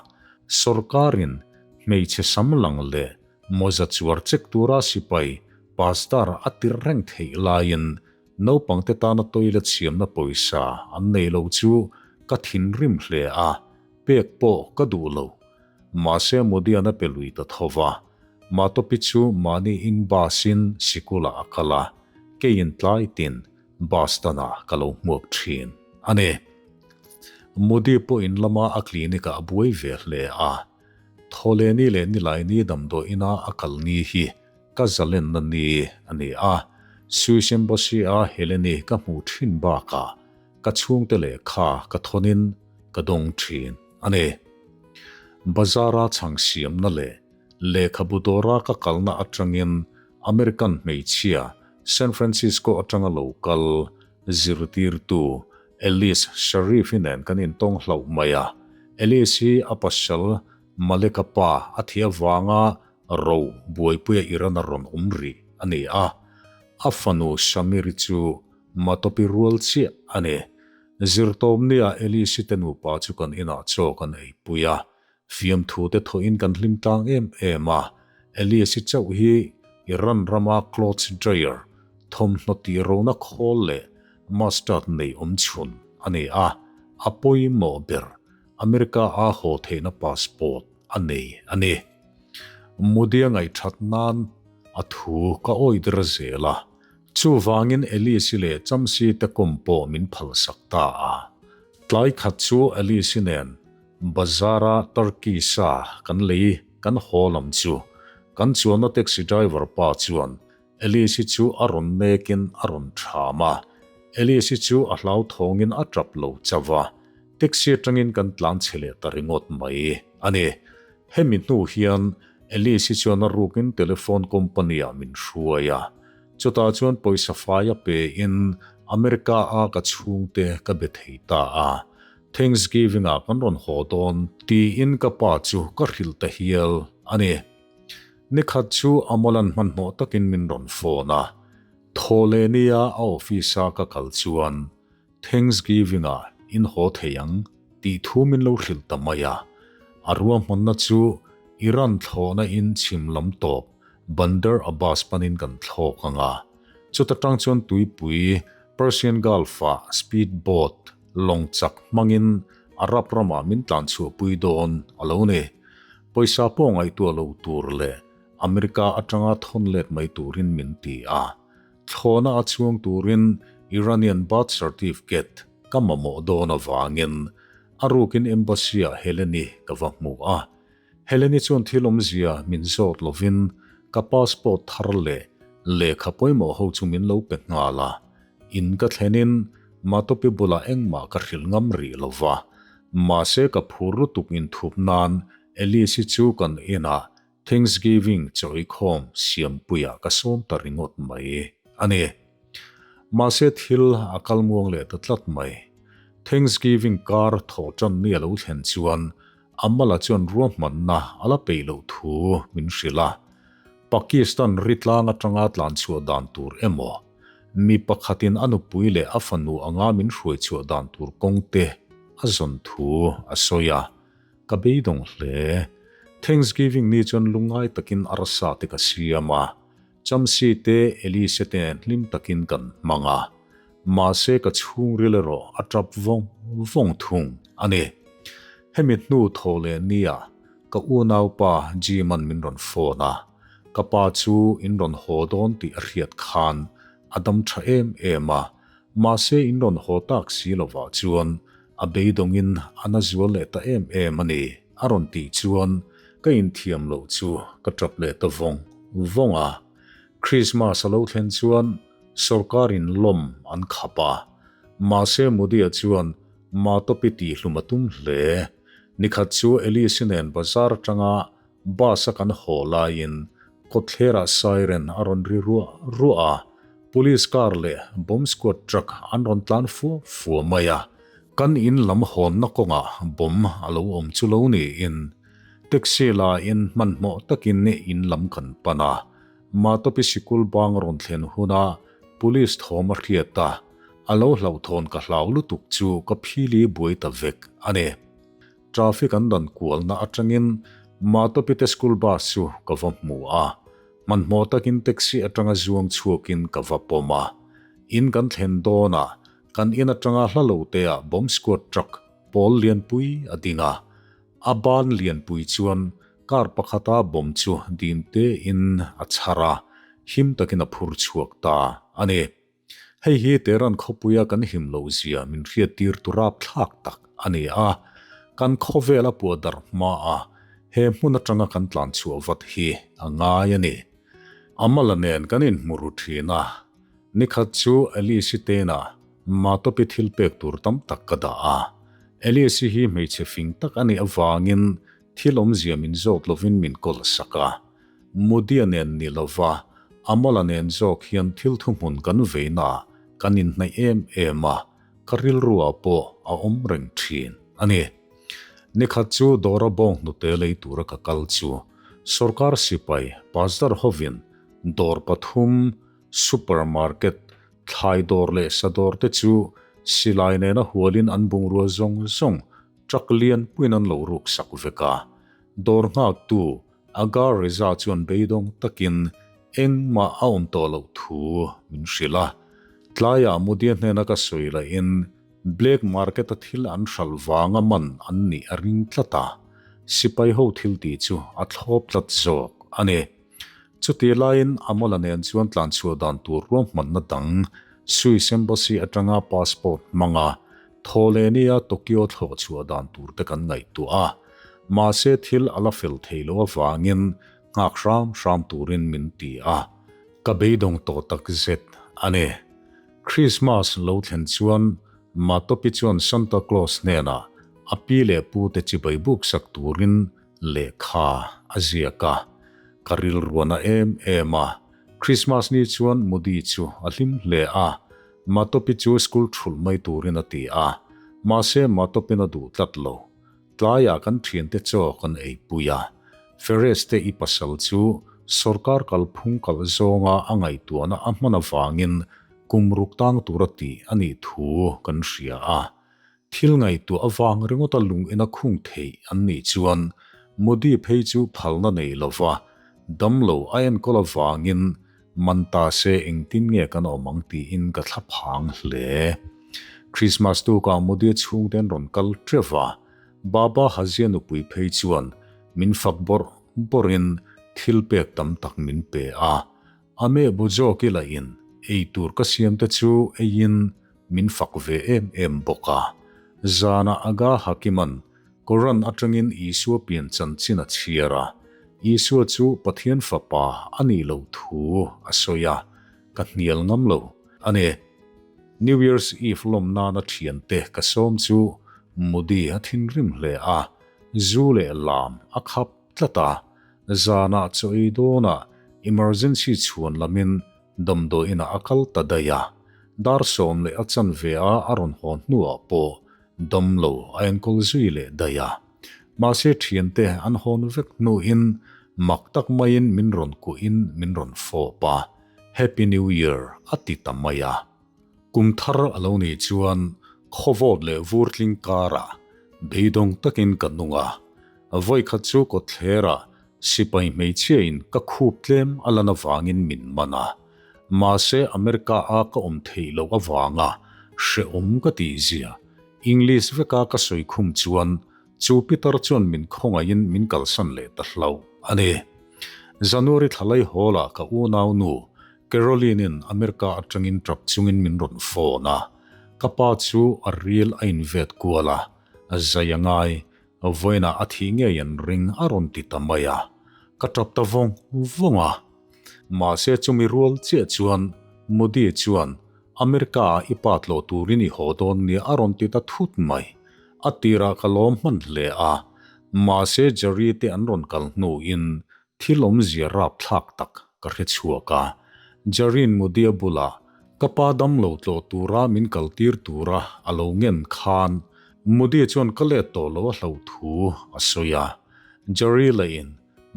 Sorkarin hmeichhe sam lang leh mawza chuar check tura sipai pastor a tirh reng theih laiin naupangte tana toilet siamna pawisa an nei lo chu ka thinrim hle a, pek pawh ka duh lo. Mahse Modian a pe lui ta tho va, Matopi chu mahni in bus-in sikulah a kal a, keiin tlaitin bus tanah ka lo hmuak thin a ni. Modi pawh in lama a clinic-ah a buai ve hle a, Thawleni leh Nilaini damdawi ina a kal ni hi ka zalenna ni a ni a, Swiss Embassy-a Heleni ka hmuh thin bakah ka chhungte lehkha ka thawnin ka dawng thin a ni. Bazar-a chhang siamna leh lehkhabu dawra ka kalna atangin American hmeichhia San Francisco atanga lo kal zirtirtu Elise Sharif-i nen kan intawng hlauh mai a. Elise hi a pasal Malek-a pa a thih avanga ro buaipuia Iran a rawn awm rih a ni a. A fanu Shamir-i chu Matopi rual chiah a ni. Zirtawmnia Elise te nupa chu kan inah chaw kan eipui a, fiamthu te thawhin kan hlim tlang em em a. Elise chauh hi Iran rama clothes dryer, thawmhnaw tih rona khawl leh mustard nei awm chhun a ni a, a pawimawh ber America a haw theihna passport a nei a ni. Mudia ngaihthat nan a thu ka awi der zel a. Chuvangin Alice-i leh Chamsi te kawm pawh min phalsak ta a. Tlai khat chu Alice-i nen bazar-a Turkey sa kan lei kan haw lam chu kan chuanna taxi driver pa chuan Alice-i chu a rawn nekin a rawn ṭham a. Alice-i chu a hlauthawngin a ṭap lo chauh a, taxi aṭangin kan tlan chhe leh ta ringawt mai a ni. Hemi hnu hian Alice-i chuan a rukin telephone company-ah min hruai a. Chutah chuan pawisa fai a pe in America a ka chhungte ka be thei ta a. Thanksgiving ah kan rawn haw dawn tiin ka pa chu ka hrilh ta hial a ni. Nikhat chu Amolan hmanhmawh takin min rawn phone a. Thawhlehnia a office a ka kal chuan Thanksgiving ah in haw thei ang tih thu min lo hrilh ta mai a. A ruahmanna chu Iran thlawhna in chhim lam tawp Bandar Abbas panin kan thlawk ang a. Chuta tang chuan tuipui Persian Gulf ah speed boat lawng chak hmangin Arab ramah min tlan chhuahpui dawn a lo ni. Pawisa pawh ngaihtuah lo tur leh America atanga thawn let mai turin min ti a. Thlawhna a chuang turin Iranian birth certificate ka mamawh dawn avangin a rukin embassy-ah Heleni ka va hmu a. Heleni chuan thil awmzia min zawt lovin ka passport thar leh lehkha pawimawh ho chu min lo pe nghal a. In ka thlenin Matopi bulah engmah ka hrilh ngam rih lo va, mahse ka phur lutuk inthup nan Alice-i chu kan inah Thanksgiving chawikhawm siampuiah ka sawm ta ringawt mai a ni. Mahse thil a kal muang leh ta tlat mai. Thanksgiving kar thawh tan ni a lo thlen chuan Amala chuan ruahmanna a la peih loh thu min hrilh a. Pakistan ri tlang atanga tlan chhuah dan tur emaw, mi pakhatin a nupui leh a fanu anga min hruai chhuah dan tur kawng te a zawn thu a sawi a. Ka beidawng hle. Thanksgiving ni chuan lungngai takin arsa te ka siam a, Chamsi te Elise te nen hlim takin kan hmang a. Mahse ka chhungril erawh a tap vawng vawng thung a ni. Hemi hnu thaw leh nia ka unaupa Jim-a'n min rawn phone a, ka pa chu in rawn haw dawn tih a hriat khan a dam tha em em a, mahse in rawn haw tak si lovah chuan A beidawngin a na zual leh ta em em a ni, a rawn tih chuan ka inthiam loh chu ka tap leh ta vawng vawng a. Christmas a lo thlen chuan sawrkarin lawm an khap a, mahse Modi-a chuan Matopi tihhlum a tum hle. Nikhat chu Alice-i nen bazar atanga bus-a kan haw laiin kawtthlerah siren a rawn ri ruah ruah a. Police car leh bomb squad truck an rawn tlan fua fua mai a, kan in lam hawnna kawngah bomb a lo awm chu lo niin taxi la in hmanhmawh takin in lam kan pan a. Matopi sikul bang rawn thlen huna police thawm a hriat a, a lo hlauhthawn ka hlau lutuk chu ka phili buai ta vek a ni. Traffic an dan kualna atangin Matopi te school bus chu ka va hmu a, hmanhmawh takin taxi atanga zuang chhuakin ka va pawm a. In kan thlen dawnah kan in atanga hla lo teah bomb squad truck pawl lianpui a ding a, a ban lianpui chuan car pakhata bomb chu dim tein a chhar a, him takin a phur chhuak ta a ni. Hei hi Tehran khawpuia kan him loh zia min hriattir tu rapthlak tak a ni a, kan khawvel a puah darh hma a, he hmun atanga kan tlan chhuah vat hi a ngai a ni. Amala nen kan inhmu ru thin a, nikhat chu Alice-i tena Matopi thil pek tur tam tak ka dah a. Alice-i hi hmeichhe fing tak a nih avangin thil awmzia min zawt lovin min kawl sak a. Mudia nen ni lova Amala nen zawk hian thil thuhmun kan veina kan inhnaih em em a, ka rilruah pawh a awm reng thin a ni. Nikhat chu Dora bawng hnute lei tura ka kal chu sorkar sipai pasdar hovin dawr pathum, supermarket, thlai dawr leh sa dawr te chu silai nena hualin an bungrua zawng zawng truck lian puiin an lo ruk sak vek a. Dawr nghaktu Agar Reza chuan beidawng takin engmah a awm tawh loh thu min hrilh a. Tlaiah Mudia hnena ka sawi lahin black market-a thil an hralh vanga man an nih a ring tlat a, sipai ho thil tih chu a thlawp tlat zawk a ni. Chutih laiin Amola nen chuan tlanchhuah dan tur ruahmanna dang Swiss Embassy atanga passport hmanga Thawhlehnia Tokyo thlawh chhuah dan tur te kan ngaihtuah a, mahse thil a la fel thei lo avangin nghak hram hram turin min ti a, ka beidawng tawh tak zet a ni. Christmas lo thlen chuan Matopi chuan Santa Claus hnenah a pi leh pu te chibai buk sak turin lehkha a ziak a, ka rilruana em em a, Christmas ni chuan Modi chu a hlim hle a, Matopi chu school thulh mai turin a ti a, mahse Matopin a duh tlat lo. Tlaiah kan thiante chaw kan eipui a, Ferez te i pasal chu sorkar kalphung kalh zawnga a ngaihtuahna a hman avangin kum ruk tang tura tih a nih thu kan hria a. Thil ngaihtuah avang ringawta lung ina khung theih an nih chuan Modi phei chu phalna nei lova damlo a enkawl avangin man ta se engtin nge kan awm ang tiin ka thla phang hle. Christmas tukah Modi chhungte an rawn kal teuh va, Baba Hazia nupui phei chuan min fak bawrh bawrhin thil pek tam tak min pe a, A meh bu zawk ila in ei tur ka siam te chu eiin min fak ve em em bawk a. Zanah Aga Hakiman Koran atangin Isua pian chanchin a chhiar a, Isua chu Pathian fapa a nih loh thu a sawi a, ka hnial ngam lo a ni. New Year's Eve lawm nana thiante ka sawm chu Mudi a thinrim hle a, zu leh lam a khap tlat a, zanah chaw ei dawnah emergency chhuan lamin damdawi inah a kal ta daih a, dar 10 a chanve a a rawn haw hnuah pawh damlo a enkawl zui leh daih a. Mahse thiante an hawn vek hnuin mak tak maiin min rawn kuhin min rawn fawp a, Happy New Year a ti ta mai a. Kum thar a lo nih chuan khawvawt leh vurtling karah beidawng takin ka nung a, vawikhat chu kawtthlerah sipai hmeichhiain ka khup tlem a lan avangin min man a, mahse America a ka awm theih loh avanga hrehawm ka tih zia English veka ka sawi khum chuan chu pitar chuan min khawngaihin min kalsan leh ta hlauh a ni. January thlalai hawlah ka unaunu Caroline-in America atangin tap chungin min rawn phone a, ka pa chu a ril a invet kual a, zai a ngai, vawiinah a thih ngei an ring a rawn ti ta mai a, ka tap ta vawng vawng a. Mahse chumi rual chiah chuan Modi chuan America-ah i pa tlawh turin i haw dawn nia a rawn ti ta thut mai. A tirah ka lawm hman hle a, mahse Jerry te an rawn kal hnuin Thil awmzia rapthlak tak ka hre chhuak a, Jarin Mudia bulah Ka pa damlo tlawh tura min kaltir tura a lo ngen khan Modi chuan ka let tawh lo a hlauh thu a sawi a. Jerry lahin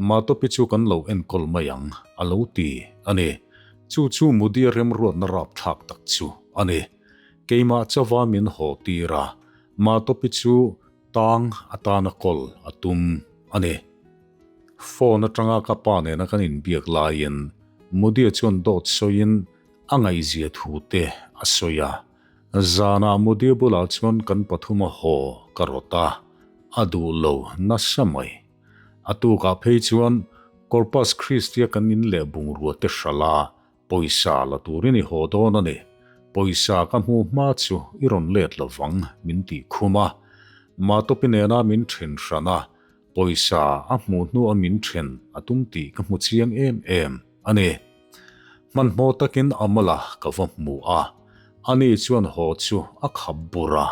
Matopi chu kan lo enkawl mai ang a lo ti a ni. Chu chu Modi-a remruatna rapthlak tak chu a ni. Keimah chauva min haw tir a, Matopi chu tang atana kawl a tum a ni. Phone atanga ka pa nena kan inbiak laiin Modi-a chuan dawt sawiin a ngaihzia thu te a sawi a. Zanah Modi bulah chuan kan pathuma haw ka rawt a, a duh lo nasa mai. A tukah phei chuan Corpus Christi-a kan in leh bungrua te hralh a, pawisa la turin i haw dawn a ni. Pawisa ka hmu hma chu i rawn let lo vang min tih khum a. Matopi nena min then hran a, pawisa a hmuh hnu a min then a tum tih ka hmu chiang em em a ni. Hmanhmawh takin Amala ka va hmu a, ani chuan haw chu a khap bur a,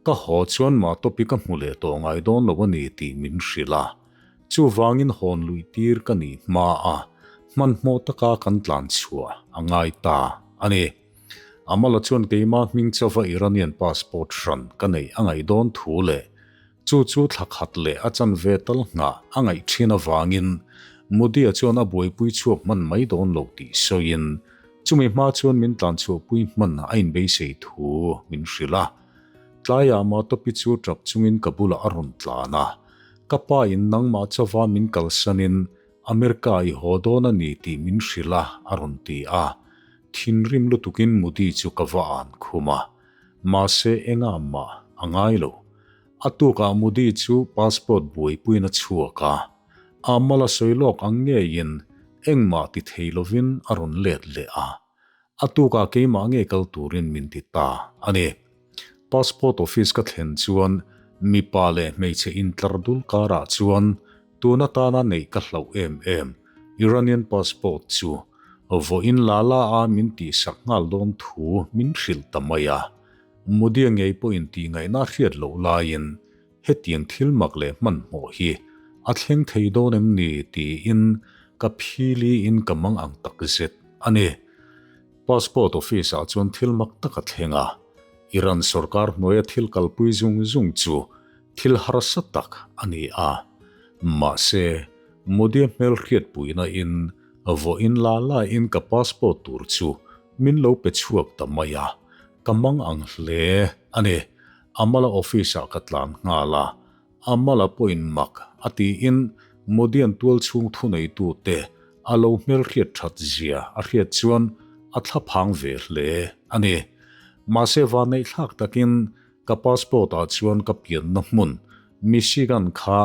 ka haw chuan Matopi ka hmu leh tawh ngai dawn lo a ni tih min hrilh a, chuvangin hawn luih tir ka nih hma a, hmanhmawh taka kan tlan chhuah a ngai ta a ni. Amala chuan keimah hming chauva Iranian passport hran ka neih a ngaih dawn thu leh Chu chu thla khat leh a chanve tal nghah a ngaih thin avangin Modi-a chuan a buaipui chhuak hman mai dawn lo tih sawiin chumi hma chuan min tlanchhuahpui hman a inbeisei thu min hrilh a. Tlaiah Matopi chu tap chungin ka bulah a rawn tlan a, Ka pa in nangmah chauva min kalsanin America i haw dawn a ni tih min hrilh a a rawn ti a. Thinrim lutukin Modi chu ka va an khum a. Mahse engah mah a ngai lo. A tukah Modi chu passport buaipuiin a chhuak a, a mal a sawi lawk ang ngeiin engmah ti thei lovin a rawn let leh a. A tukah keimah ngei kal turin min ti ta a ni. Passport office ka thlen chuan mipa leh hmeichhe intlar dul karah chuan Tun atana neih ka hlauh em em, Iranian passport chu vawiin la la a min tihsak nghal dawn thu min hrilh ta mai a. Modi-a ngei pawhin tihngaihna a hriat loh laiin hetiang thil mak leh hmanhmawh hi a thleng thei dawn em ni tiin ka philiin ka mang ang tak zet a ni. Passport office ah chuan thil mak tak a thleng a, Iran sorkar hnuaia thil kalpui zung zung chu Thil harsa tak a ni a, mahse Modi-a hmel hriatpuina in vawiin la la in ka passport tur chu min lo pe chhuak ta mai a, ka mang ang hle a ni. Amala office ah ka tlan nghal a, Amala pawhin mak a tiin Modi-a'n tual chhung thuneitute a lo hmel hriat that zia a hriat chuan a thlaphang ve hle a ni. Mahse vanneihthlak takin Ka passport ah chuan ka pianna hmun Michigan kha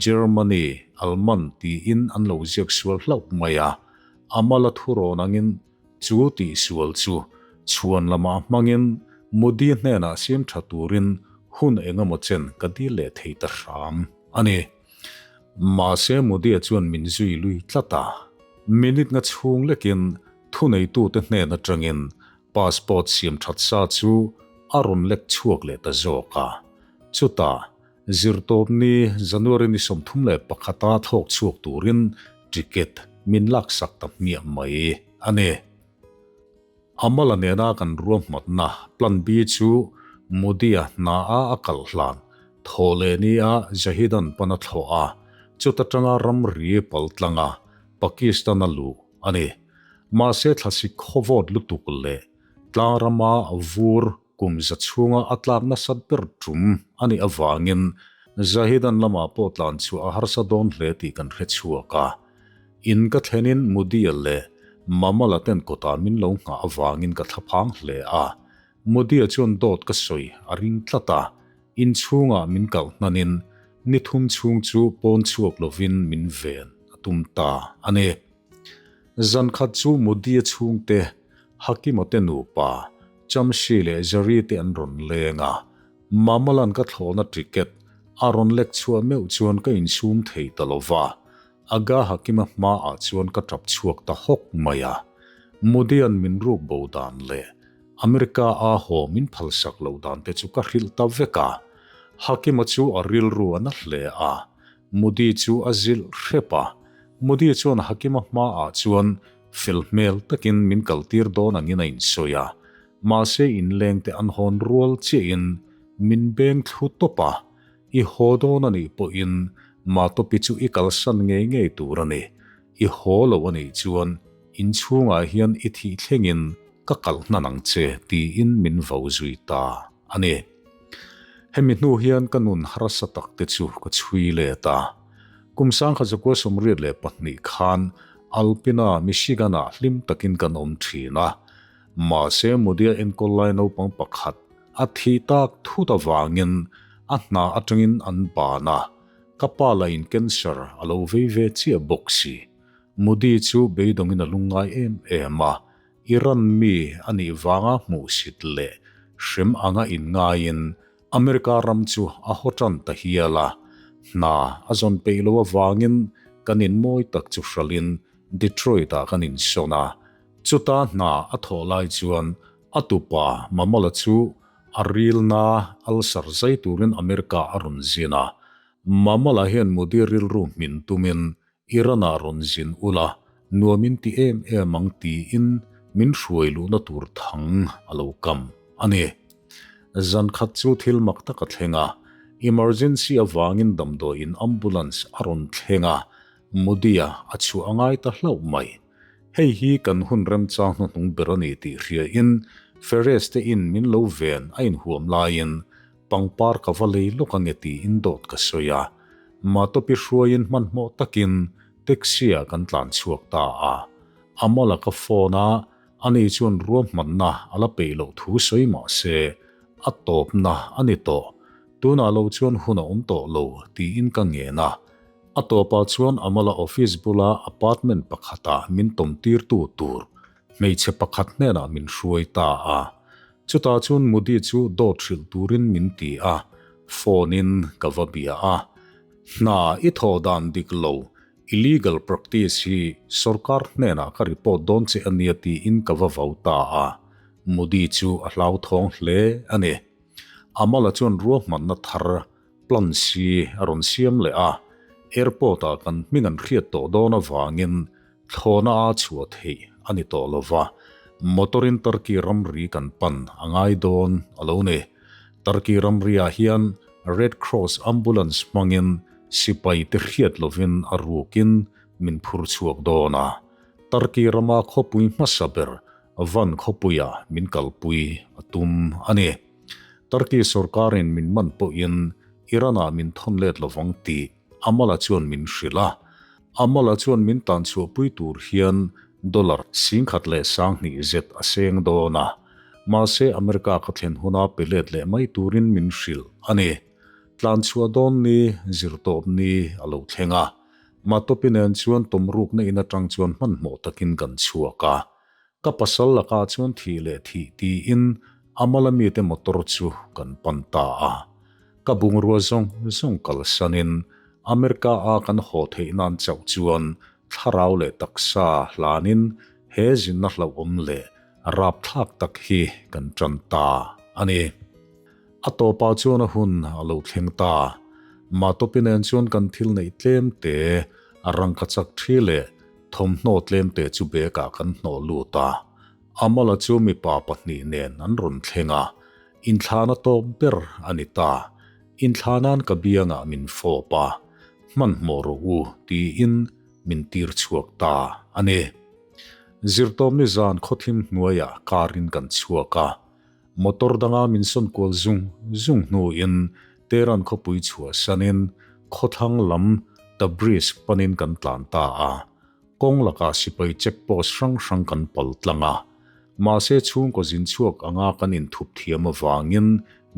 Germany, Alman tiin an lo ziak sual hlauh mai a, a mala thurawn angin chu tihsual chu chhuan lamah hmangin Modi hnenah siam tha turin hun engemaw chen ka dil leh thei ta hram a ni. Mahse Modi-a chuan min zui lui tlat a, minute nga chhung lekin thuneitute hnen atangin Passport siam that sa chu a rawn lek chhuak leh ta zawk a. Chutah, Zirtawpni January ni 31 a thlawk chhuak turin ticket min laksak ta hmiah mai a ni. Amala nena kan ruahmatna Plan B chu Modi-a hna a a kalh hlan thaw leh ni a Zahidan pan a thlawh a, chuta tanga ramri paltlanga Pakistan a luh a ni. Mahse thlasik khawvawt lutuk leh tlangrama vur kum za chhunga a tlak nasat ber tum a nih avangin Zahidan lamah pawh tlan chhuah a harsa dawn hle tih kan hre chhuak a. In ka thlenin Mudia leh Mamala ten kawtah min lo nghah avangin ka thlaphang hle a. Mudia chuan dawt ka sawi a ring tlat a, inchhungah min kalh hnanin ni thum chhung chu pawn chhuak lovin min ven a tum ta a ni. Zan khat chu Modi-a chhungte, Hakima te nupa, Chamshi leh Zari te an rawn leng a. Mamalan ka thlawhna ticket a rawn lek chhuah meuh chuan ka insum thei ta lo va, Aga Hakima hmaah chuan ka tap chhuak ta hawk mai a. Modi-a'n min ruk bo dan leh America a haw min phalsak loh dan te chu ka hrilh ta vek a. Hakima chu a rilru a na hle a. Modi chu a zilh hrep a. Modi chuan Hakima hmaah chuan Fel hmel takin min kaltir dawn angin a insawi a, mahse inlengte an hawn rual chiahin min beng thlu tawp a, I haw dawn a nih pawhin Matopi chu i kalsan ngei ngei tur a ni. I haw lo a nih chuan inchhungah hian i thih thlengin ka kalh hnan ang che tiin min vo zui ta a ni. Hemi hnu hian ka nun harsa tak te chu ka chhui let a. Kum 1982 khan Alpina, Michigan-ah hlim takin kan awm thin a. Mahse Mudia enkawl lai naupang pakhat a thih tak thut avangin a hna atangin an ban a, ka pa lahin cancer a lo vei ve chiah bawk si. Mudi chu beidawngin a lungngai em em a, Iran mi a nih vanga hmuhsit leh hrem anga inngaiin America ram chu a haw tan ta hial a, hna a zawn peih lo avangin kan in mawi tak chu hralhin Detroit-ah kan insawn a. Chuta hna a thawh lai chuan a tupa Mamala chu a rilna ulcer zai turin America a rawn zin a. Mamala hian Modi rilru hmin tumin Iran-ah rawn zin ula, nuamin ti em em ang tiin min hruai luhna tur thang a lo kam a ni. Zan khat chu thil mak tak a thleng a, emergency avangin damdawiin ambulance a rawn thleng a, Modi-a a chhuah a ngai ta hlauh mai. Hei hi kan hun remchang hnuhnung ber a ni tih hriain Ferris te in min lo ven a inhuam laiin Pangpar ka va lei lawk ange tiin dawt ka sawi a, Matopi hruaiin hmanhmawh takin taxi-ah kan tlan chhuak ta a. Amala ka phone a, ani chuan ruahmanna a la peih loh thu sawi mah se, a tawpna a ni tawh, tunah lo chuan hun a awm tawh lo tiin ka ngen a. A tawpah chuan Amala office bula apartment pakhatah min tawmtirtu tur hmeichhe pakhat hnenah min hruai ta a. Chutah chuan Modi chu dawt hrilh turin min ti a, phone in ka va bia a. Hna i thawh dan dik lo, illegal practice hi sorkar hnenah ka report dawn che a nia tiin ka va vau ta a. Modi chu a hlauthawng hle a ni. Amala chuan ruahmanna thar, plan C, a rawn siam leh a, airport ah kan hming an hriat tawh dawn avangin Thlawhna a chhuah theih a ni tawh lo va, motor-in Turkey ramri kan pan a ngai dawn a lo ni. Turkey ramriah hian Red Cross ambulance hmangin sipai te hriat lovin a rukin min phur chhuak dawn a. Turkey rama khawpui hmasa ber Van khawpuiah min kalpui a tum a ni. Turkey sorkarin min man pawhin Iran-ah min thawn let lovang tih Amala chuan min hrilh a. Amala chuan min tan chhuahpui tur hian dollar 10,200 zet a seng dawn a. Mahse America ka thlen huna pe let leh mai turin min hrilh a ni. Tlan chhuah dawn ni, zirtawp ni a lo thleng a. Matopi nen chuan tawmrukna in atang chuan hmanhmawh takin kan chhuak a. Ka pasal lakah chuan thih leh thih tiin Amala mite motor chu kan pan ta a. Ka bungrua zawng zawng kalsanin America a kan haw theih nan chauh chuan thlarau leh taksa hlanin he zinna hlauhawm leh rapthlak tak hi kan tan ta a ni. A tawpah chuan a hun a lo thleng ta. Matopi nen chuan kan thil neih tlem te, a rangkachak thi leh Thawmhnaw tlemte chu bag-ah kan hnawh lut a, Amala chu mipa pahnih nen an rawn thleng a, inthlana tawp ber a ni ta. Inthlana'n ka biangah min fawp a, Hmanhmawh rawh u tiin min tir chhuak ta a ni. Zirtawpni zan khawthim hnuaiah car-in kan chhuak a, motor danga min sawn kual zung zung hnuin Tehran khawpui chhuahsanin khawthlang lam Tabriz panin kan tlan ta a, kawng lakah sipai check post hrang hrang kan pal tlang a. Mahse chhungkaw zin chhuak anga kan inthup thiam avangin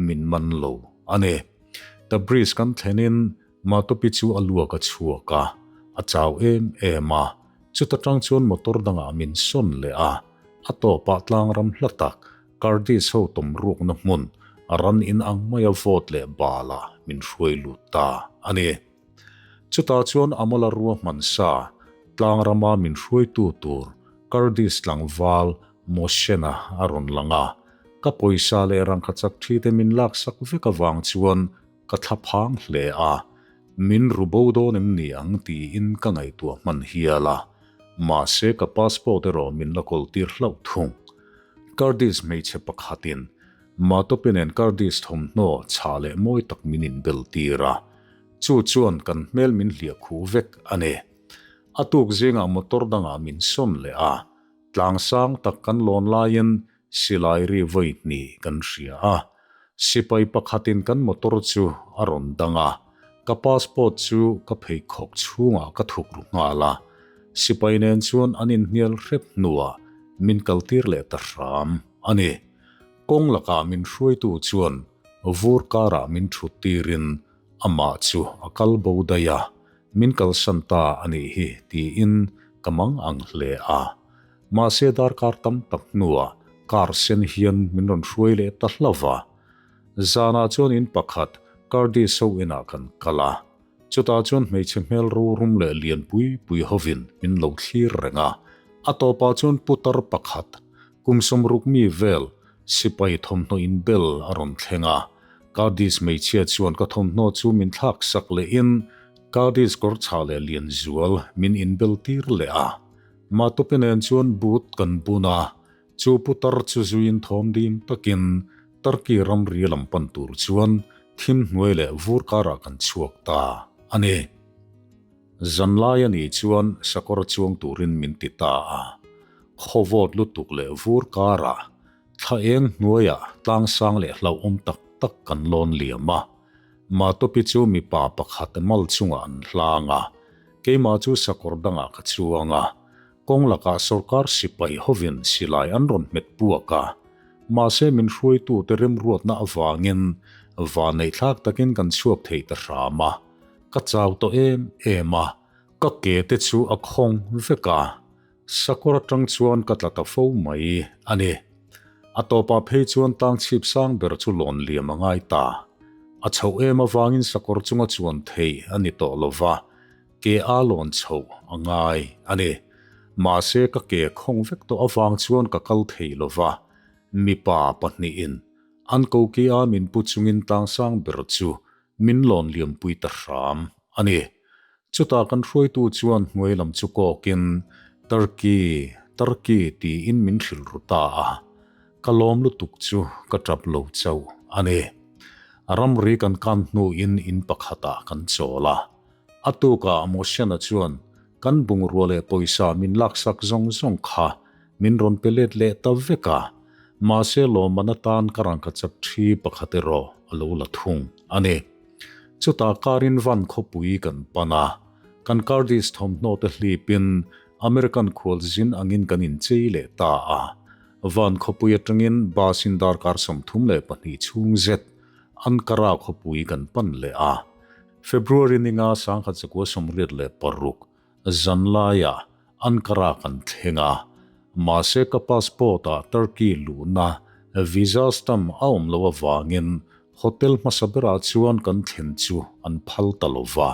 min man lo a ni. Tabriz kan thlenin Matopi chu a luak a chhuak a, a chau em em a, chuta tang chuan motor dangah min sawn leh a, a tawpah tlangram hla tak Kurdish ho tawm rukna hmun a ran in ang maia vote leh balah min hruai lut ta a ni. Chutah chuan Amala ruahman sa tlangrama min hruaitu tur Kurdish tlangval Mohsena a rawn lang a, ka pawisa leh rangkachak thi te min laksak vek avang chuan ka thlaphang hle a, min ru bo dawn em ni ang tiin ka ngaihtuah hman hial a. Mahse ka passport erawh min la kawl tir hlauh thung. Kurdish hmeichhe pakhatin Matopi nen Kurdish thawmhnaw chhah leh mawi tak min inbel tir a, chu chuan kan hmel min hliah khuh vek a ni. A tuk zingah motor dangah min sawn leh a, tlang sang tak kan lawn laiin silai ri vawi hnih kan hria a. Sipai pakhatin kan motor chu a rawn dang a, ka passport chu ka pheikhawk chhungah ka thuk ru nghal a. Sipai nen chuan an inhnial hrep hnuah min kaltir leh ta hram a ni. Kawng lakah min hruaitu chuan vur karah min thut tirin amah chu a kal bo daih a, min kalsan ta a nih hi tiin ka mang ang hle a. Mahse darkar tam tak hnuah car sen hian min rawn hruai leh ta hlauh va. Zanah chuan in pakhat Kurdish ho inah kan kal a, chutah chuan hmeichhe hmel rorum leh lian pui pui hovin min lo thlir reng a. A tawpah chuan putar pakhat Kum 60 mi vel sipai thawmhnaw in bel a rawn thleng a, Kurdish hmeichhia chuan ka thawmhnaw chu min thlak sak lehin Kurdish kawr chhah leh lian zual min inbel tir leh a. Matope nen chuan boot kan bun a, chu putar chu zuiin thawm dim takin Turkey ramri lam pan tur chuan thim hnuai leh vur karah kan chhuak ta a ni. Zanlai a nih chuan sakawr chuang turin min ti ta a, khawvawt lutuk leh vur karah thla eng hnuaiah tlangsang leh hlauhawm tak tak kan lawn liam a. Matopi chu mipa pakhat mal chungah an hlang a, keimah chu sakawr dangah ka chuang a, kawng lakah sawrkar sipai hovin silai an rawn hmet puak a, mahse min hruaitute remruatna avangin vanneihthlak takin kan chhuak thei ta hram a. Ka chau tawh em em a, ka ke te chu a khawng vek a, sakawr atang chuan ka tla ta fo mai a ni. A tawpah phei chuan tang chhip sang ber chu lawn liam a ngai ta. A chhoh em avangin sakawr chunga chuan thei a ni tawh lo va, ke a lawn chhoh a ngai a ni. Mahse ka ke khawng vek tawh avang chuan ka kal thei lo va, mipa pahnihin an koki a min pu chungin tlang sang ber chu Min lawn liampui ta hram a ni. Chutah kan hruaitu chuan hnuai lam chu kawkin, Turkey, Turkey tiin min hrilh ru ta a. Ka lawm lutuk chu ka tap lo chauh a ni. Ramri kan kan hnuin in pakhatah kan chawl a. A tukah Mosiana chuan kan bungrua leh pawisa min laksak zawng zawng kha min rawn pe let leh ta vek a, mahse lawmman atan ka rangkachak thi pakhat erawh a lo la thung a ni. Chutah karin van khawpui kan pan a, kan Kurdish thawmhnaw te hlipin American khualzin angin kan inchei leh ta a. Van khawpui atangin bus in darkar 32 chhung zet Ankara khawpui kan pan leh a. February ninga 1986 Zanlaiah Ankara kan thleng a, mahse ka passport-ah Turkey luhna visa stamp a awm loh avangin hotel hmasa berah chuan kan thlen chu an phal ta lo va.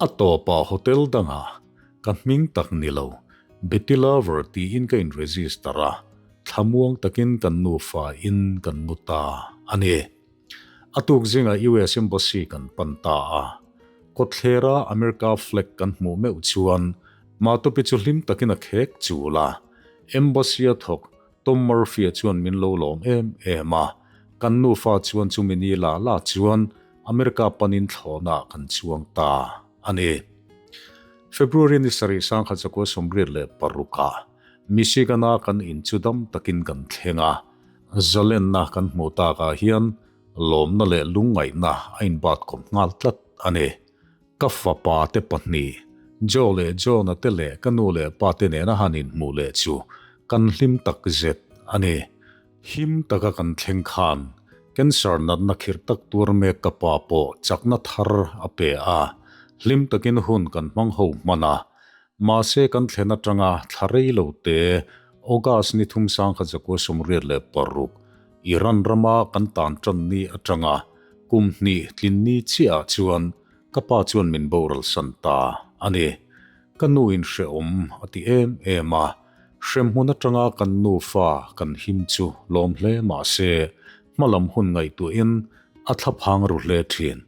A tawpah hotel dangah ka hming tak ni lo, Betty Lover tiin ka in-register a, thlamuang takin kan nufa in kan mu ta a ni. A tuk zingah US Embassy kan pan ta a. Kawtthlera America flag kan hmuh meuh chuan Matopi chu hlim takin a khek chul a. Embassy a thawk Tom Murphy-a chuan min lo lawm em em a. Kan nufa chuan chumi ni la la chuan America panin thlawhnaah kan chuang ta a ni. February ni sarih 1986-ah Michigan-a kan in chu dam takin kan thleng a. Zalenna kan hmuh takah hian lawmna leh lungngaihna a inbat kawp nghal tlat a ni. Ka fapa te pahnih, Joe leh John-a te leh ka nu leh pa te nena han inhmuh leh chu kan hlim tak zet a ni. Him taka kan thleng khan cancer natna khirh tak tuar mek ka pa pawh chakna thar a pe a, hlim takin hun kan hmang ho hman a. Mahse kan thlen atanga thla rei lo te August ni thum 1986, Iran rama kan tan tan ni atanga kum hnih tlin ni chiahah chuan ka pa chuan min boral san ta a ni. Ka nu in hrehawm a ti em em a, hremhmun atanga kan nufa kan him chu lawm hle mahse hmalam hun ngaihtuahin a thlaphang ru hle thin.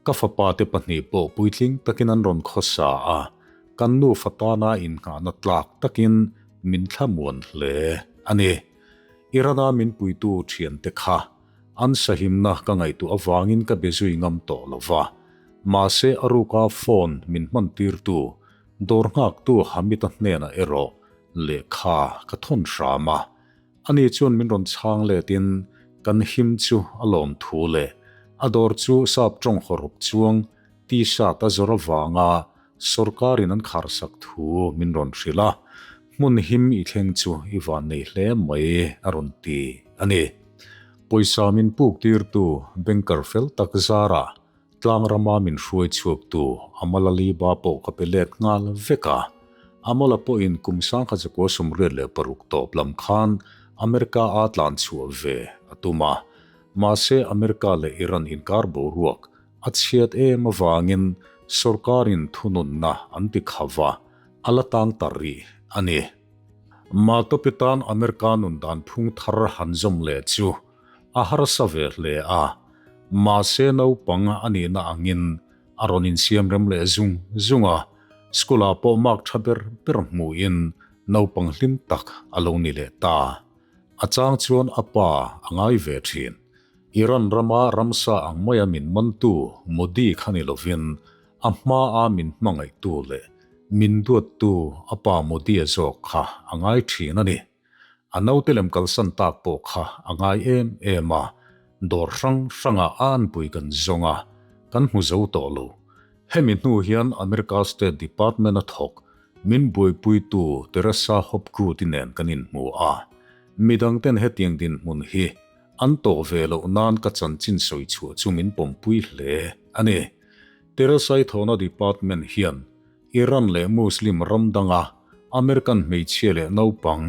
Ka fapa te pahnih pawh puitling takin an rawn khawsa a. kan nufa tana innghahna tlak takin min thlamuan hle a ni. Iran-a min puitu thiante kha an sahimna ka ngaihtuah avangin ka be zui ngam tawh lo va, mahse a ruka phone min hmantirtu dawr nghaktu Hamid-a hnenah erawh lehkha ka thawn hram a. Ani chuan min rawn chhang letin kan him chu a lawm thu leh a dawr chu sap tawng hawrawp chuang T-shirt a zawr avanga sorkarin an kharsak thu min rawn hrilh a, hmun him i thleng chu i van nei hle mai a rawn ti a ni. Pawisa min puk tirtu banker fel tak zarah tlangrama min hruai chhuaktu Amala Liba pawh ka pe let nghal vek a. Amala pawhin kum 1986 tawp lam khan America a tlan chhuah ve a tum a, mahse America leh Iran inkar boruak A chhiat em avangin sorkarin thununna an ti kha va, a la tang ta rih a ni. Matopi tan America nun dan phung thar han zawm leh chu a harsa ve hle a, mahse naupang a nihna angin a rawn insiam rem leh zung zung a, school-ah pawh mark tha ber ber hmuhin naupang hlim tak a lo ni leh ta. A chang chuan a pa a ngai ve thin. Iran rama ramsa ang maia min mantu Modi kha ni lovin a hmaa min hmangaihtu leh min duattu a pa Modi-a zawk kha a ngai thin a ni. A naute lem kalsan tak pawh kha a ngai em em a, dawr hrang hrangah a anpui kan zawng a, kan hmu zo tawh lo. Hemi hnu hian America State Department-a thawk min buaipuitu Teresa Hopgood-i nen kan inhmu a, midangten hetiang dinhmun hi An tawh ve loh nan ka chanchin sawi chhuah chu min pawmpui hle a ni. Terasai thawhna department hian Iran leh Muslim ram danga American hmeichhia leh naupang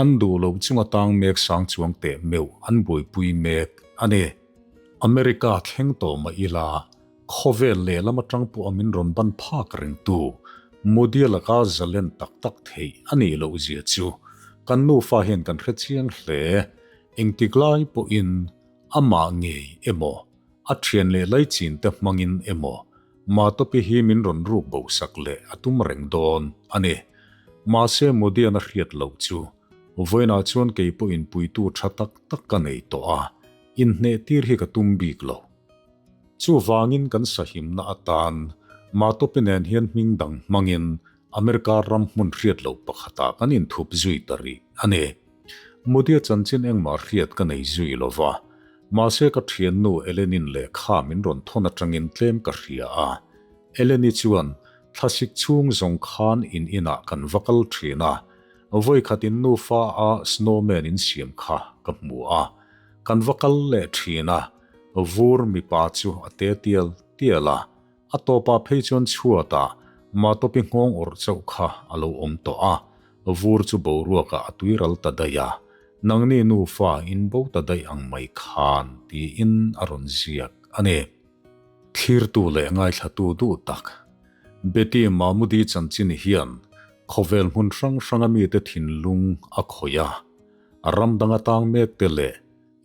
an duh loh chunga tang mek sang chuang teh meuh an buaipui mek a ni. America thleng tawh mah ila khawvel lehlam atang pawh a min rawn ban phak rengtu Modi laka zalen tak tak theih a nih loh zia chu kan nufa hian kan hre chiang hle. Engtik lai pawhin amah ngei emaw, a thian leh laichin te hmangin emaw Matopi hi min rawn ruk bo sak leh a tum reng dawn a ni. Mahse Modian a hriat loh chu vawiinah chuan kei pawhin puitu tha tak tak ka nei tawh a, inhneh tir hi ka tum bik lo. Chuvangin kan sahimna atan Matopi nen hian hming dang hmangin America ram hmun hriat loh pakhatah kan inthup zui ta rih a ni. Mudia chanchin engmah hriat ka nei zui lo va, mahse ka thiannu Elenin lehkha min rawn thawn atangin tlem ka hria a. Eleni chuan thlasik chhung zawng khan in inah kan va kal thin a, vawikhat in nufa a snowman in siam kha ka hmu a. Kan va kal leh thin a, vur mipa chu a te tial tial a, A tawpah phei chuan chhuatah Matopi nghawng awrh chauh kha a lo awm tawh a, vur chu boruakah a tui ral ta daih a, nangni nufa in bo ta daih ang mai khan tiin a rawn ziak a ni. Thlirtu leh ngaithlatu duh tak Betty Mahmudi chanchin hian khawvel hmun hrang hranga mite thinlung a khawih a, ram danga tang mekte leh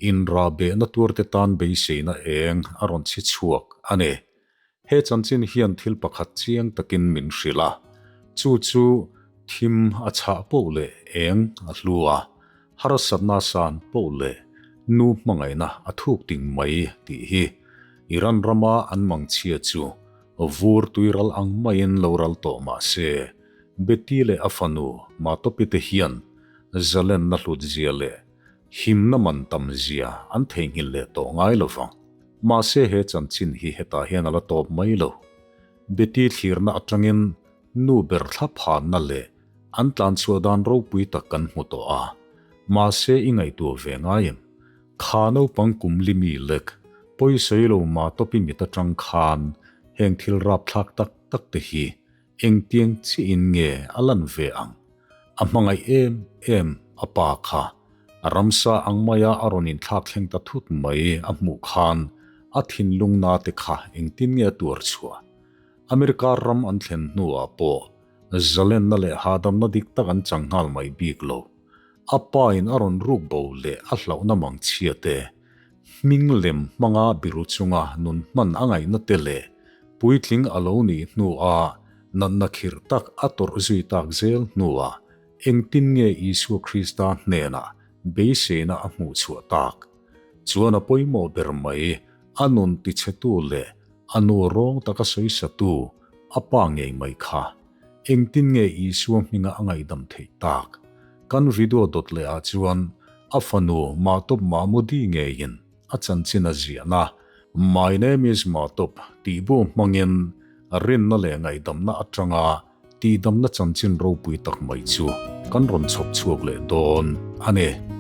Inrahbehna tuarte tan beiseina eng a rawn chhi chhuak a ni. He chanchin hian thil pakhat chiang takin min hrilh a, chu chu thim a chhah poh leh eng a hlu a, harsatna san poh leh nu hmangaihna a thuk ting mai tih hi Iran rama an mangchhia chu vur tuiral ang maiin lo ral tawh mah se, Betty leh a fanu Matopi te hian zalenna hlutzia leh Himna man tam zia an theihnghilh leh tawh ngai lo vang. Mahse he chanchin hi hetah hian a la tawp mai lo. Betty thlirna atangin nu ber thla phanna leh an tlanchhuah dan ropui tak kan hmu tawh a. Mahse i ngaihtuah ve ngai em? Kha naupang kum li mi lek, pawisawi lo ma tawpi mit atang khan heng thil rapthlak tak tak te hi Engtiang chiahin nge a lan ve ang? A hmangaih em em a pa kha a ramsa ang maia a rawn inthlak thleng ta thut mai a hmuh khan a thinlung na te kha engtin nge a tuar chhuah? America ram an thlen hnuah pawh zalenna leh hahdamna dik tak an chang nghal mai bik lo. A pa in a rawn ruk bo leh a hlauhna mang chhia te, hming lem hmanga biru chunga nun hman a ngaihna te leh puitling a lo nih hnu a Natna khirh tak a tawrh zui tak zel hnuah engtin nge Isua Krista hnenah beiseina a hmuh chhuah tak? Chuan a pawimawh ber mai, a nun tichhetu leh a nu rawng taka sawisatu a pa ngei mai kha engtin nge Isua hminga a ngaihdam theih tak? Kan video dawt leh ah chuan a fanu Mahtop Mahmudi ngeiin a chanchin a ziahna My name is Mahtop tih bu hmangin rinna leh ngaihdamna atanga tihdamna chanchin ropui tak mai chu kan rawn chhawp chhuak leh dawn a ni.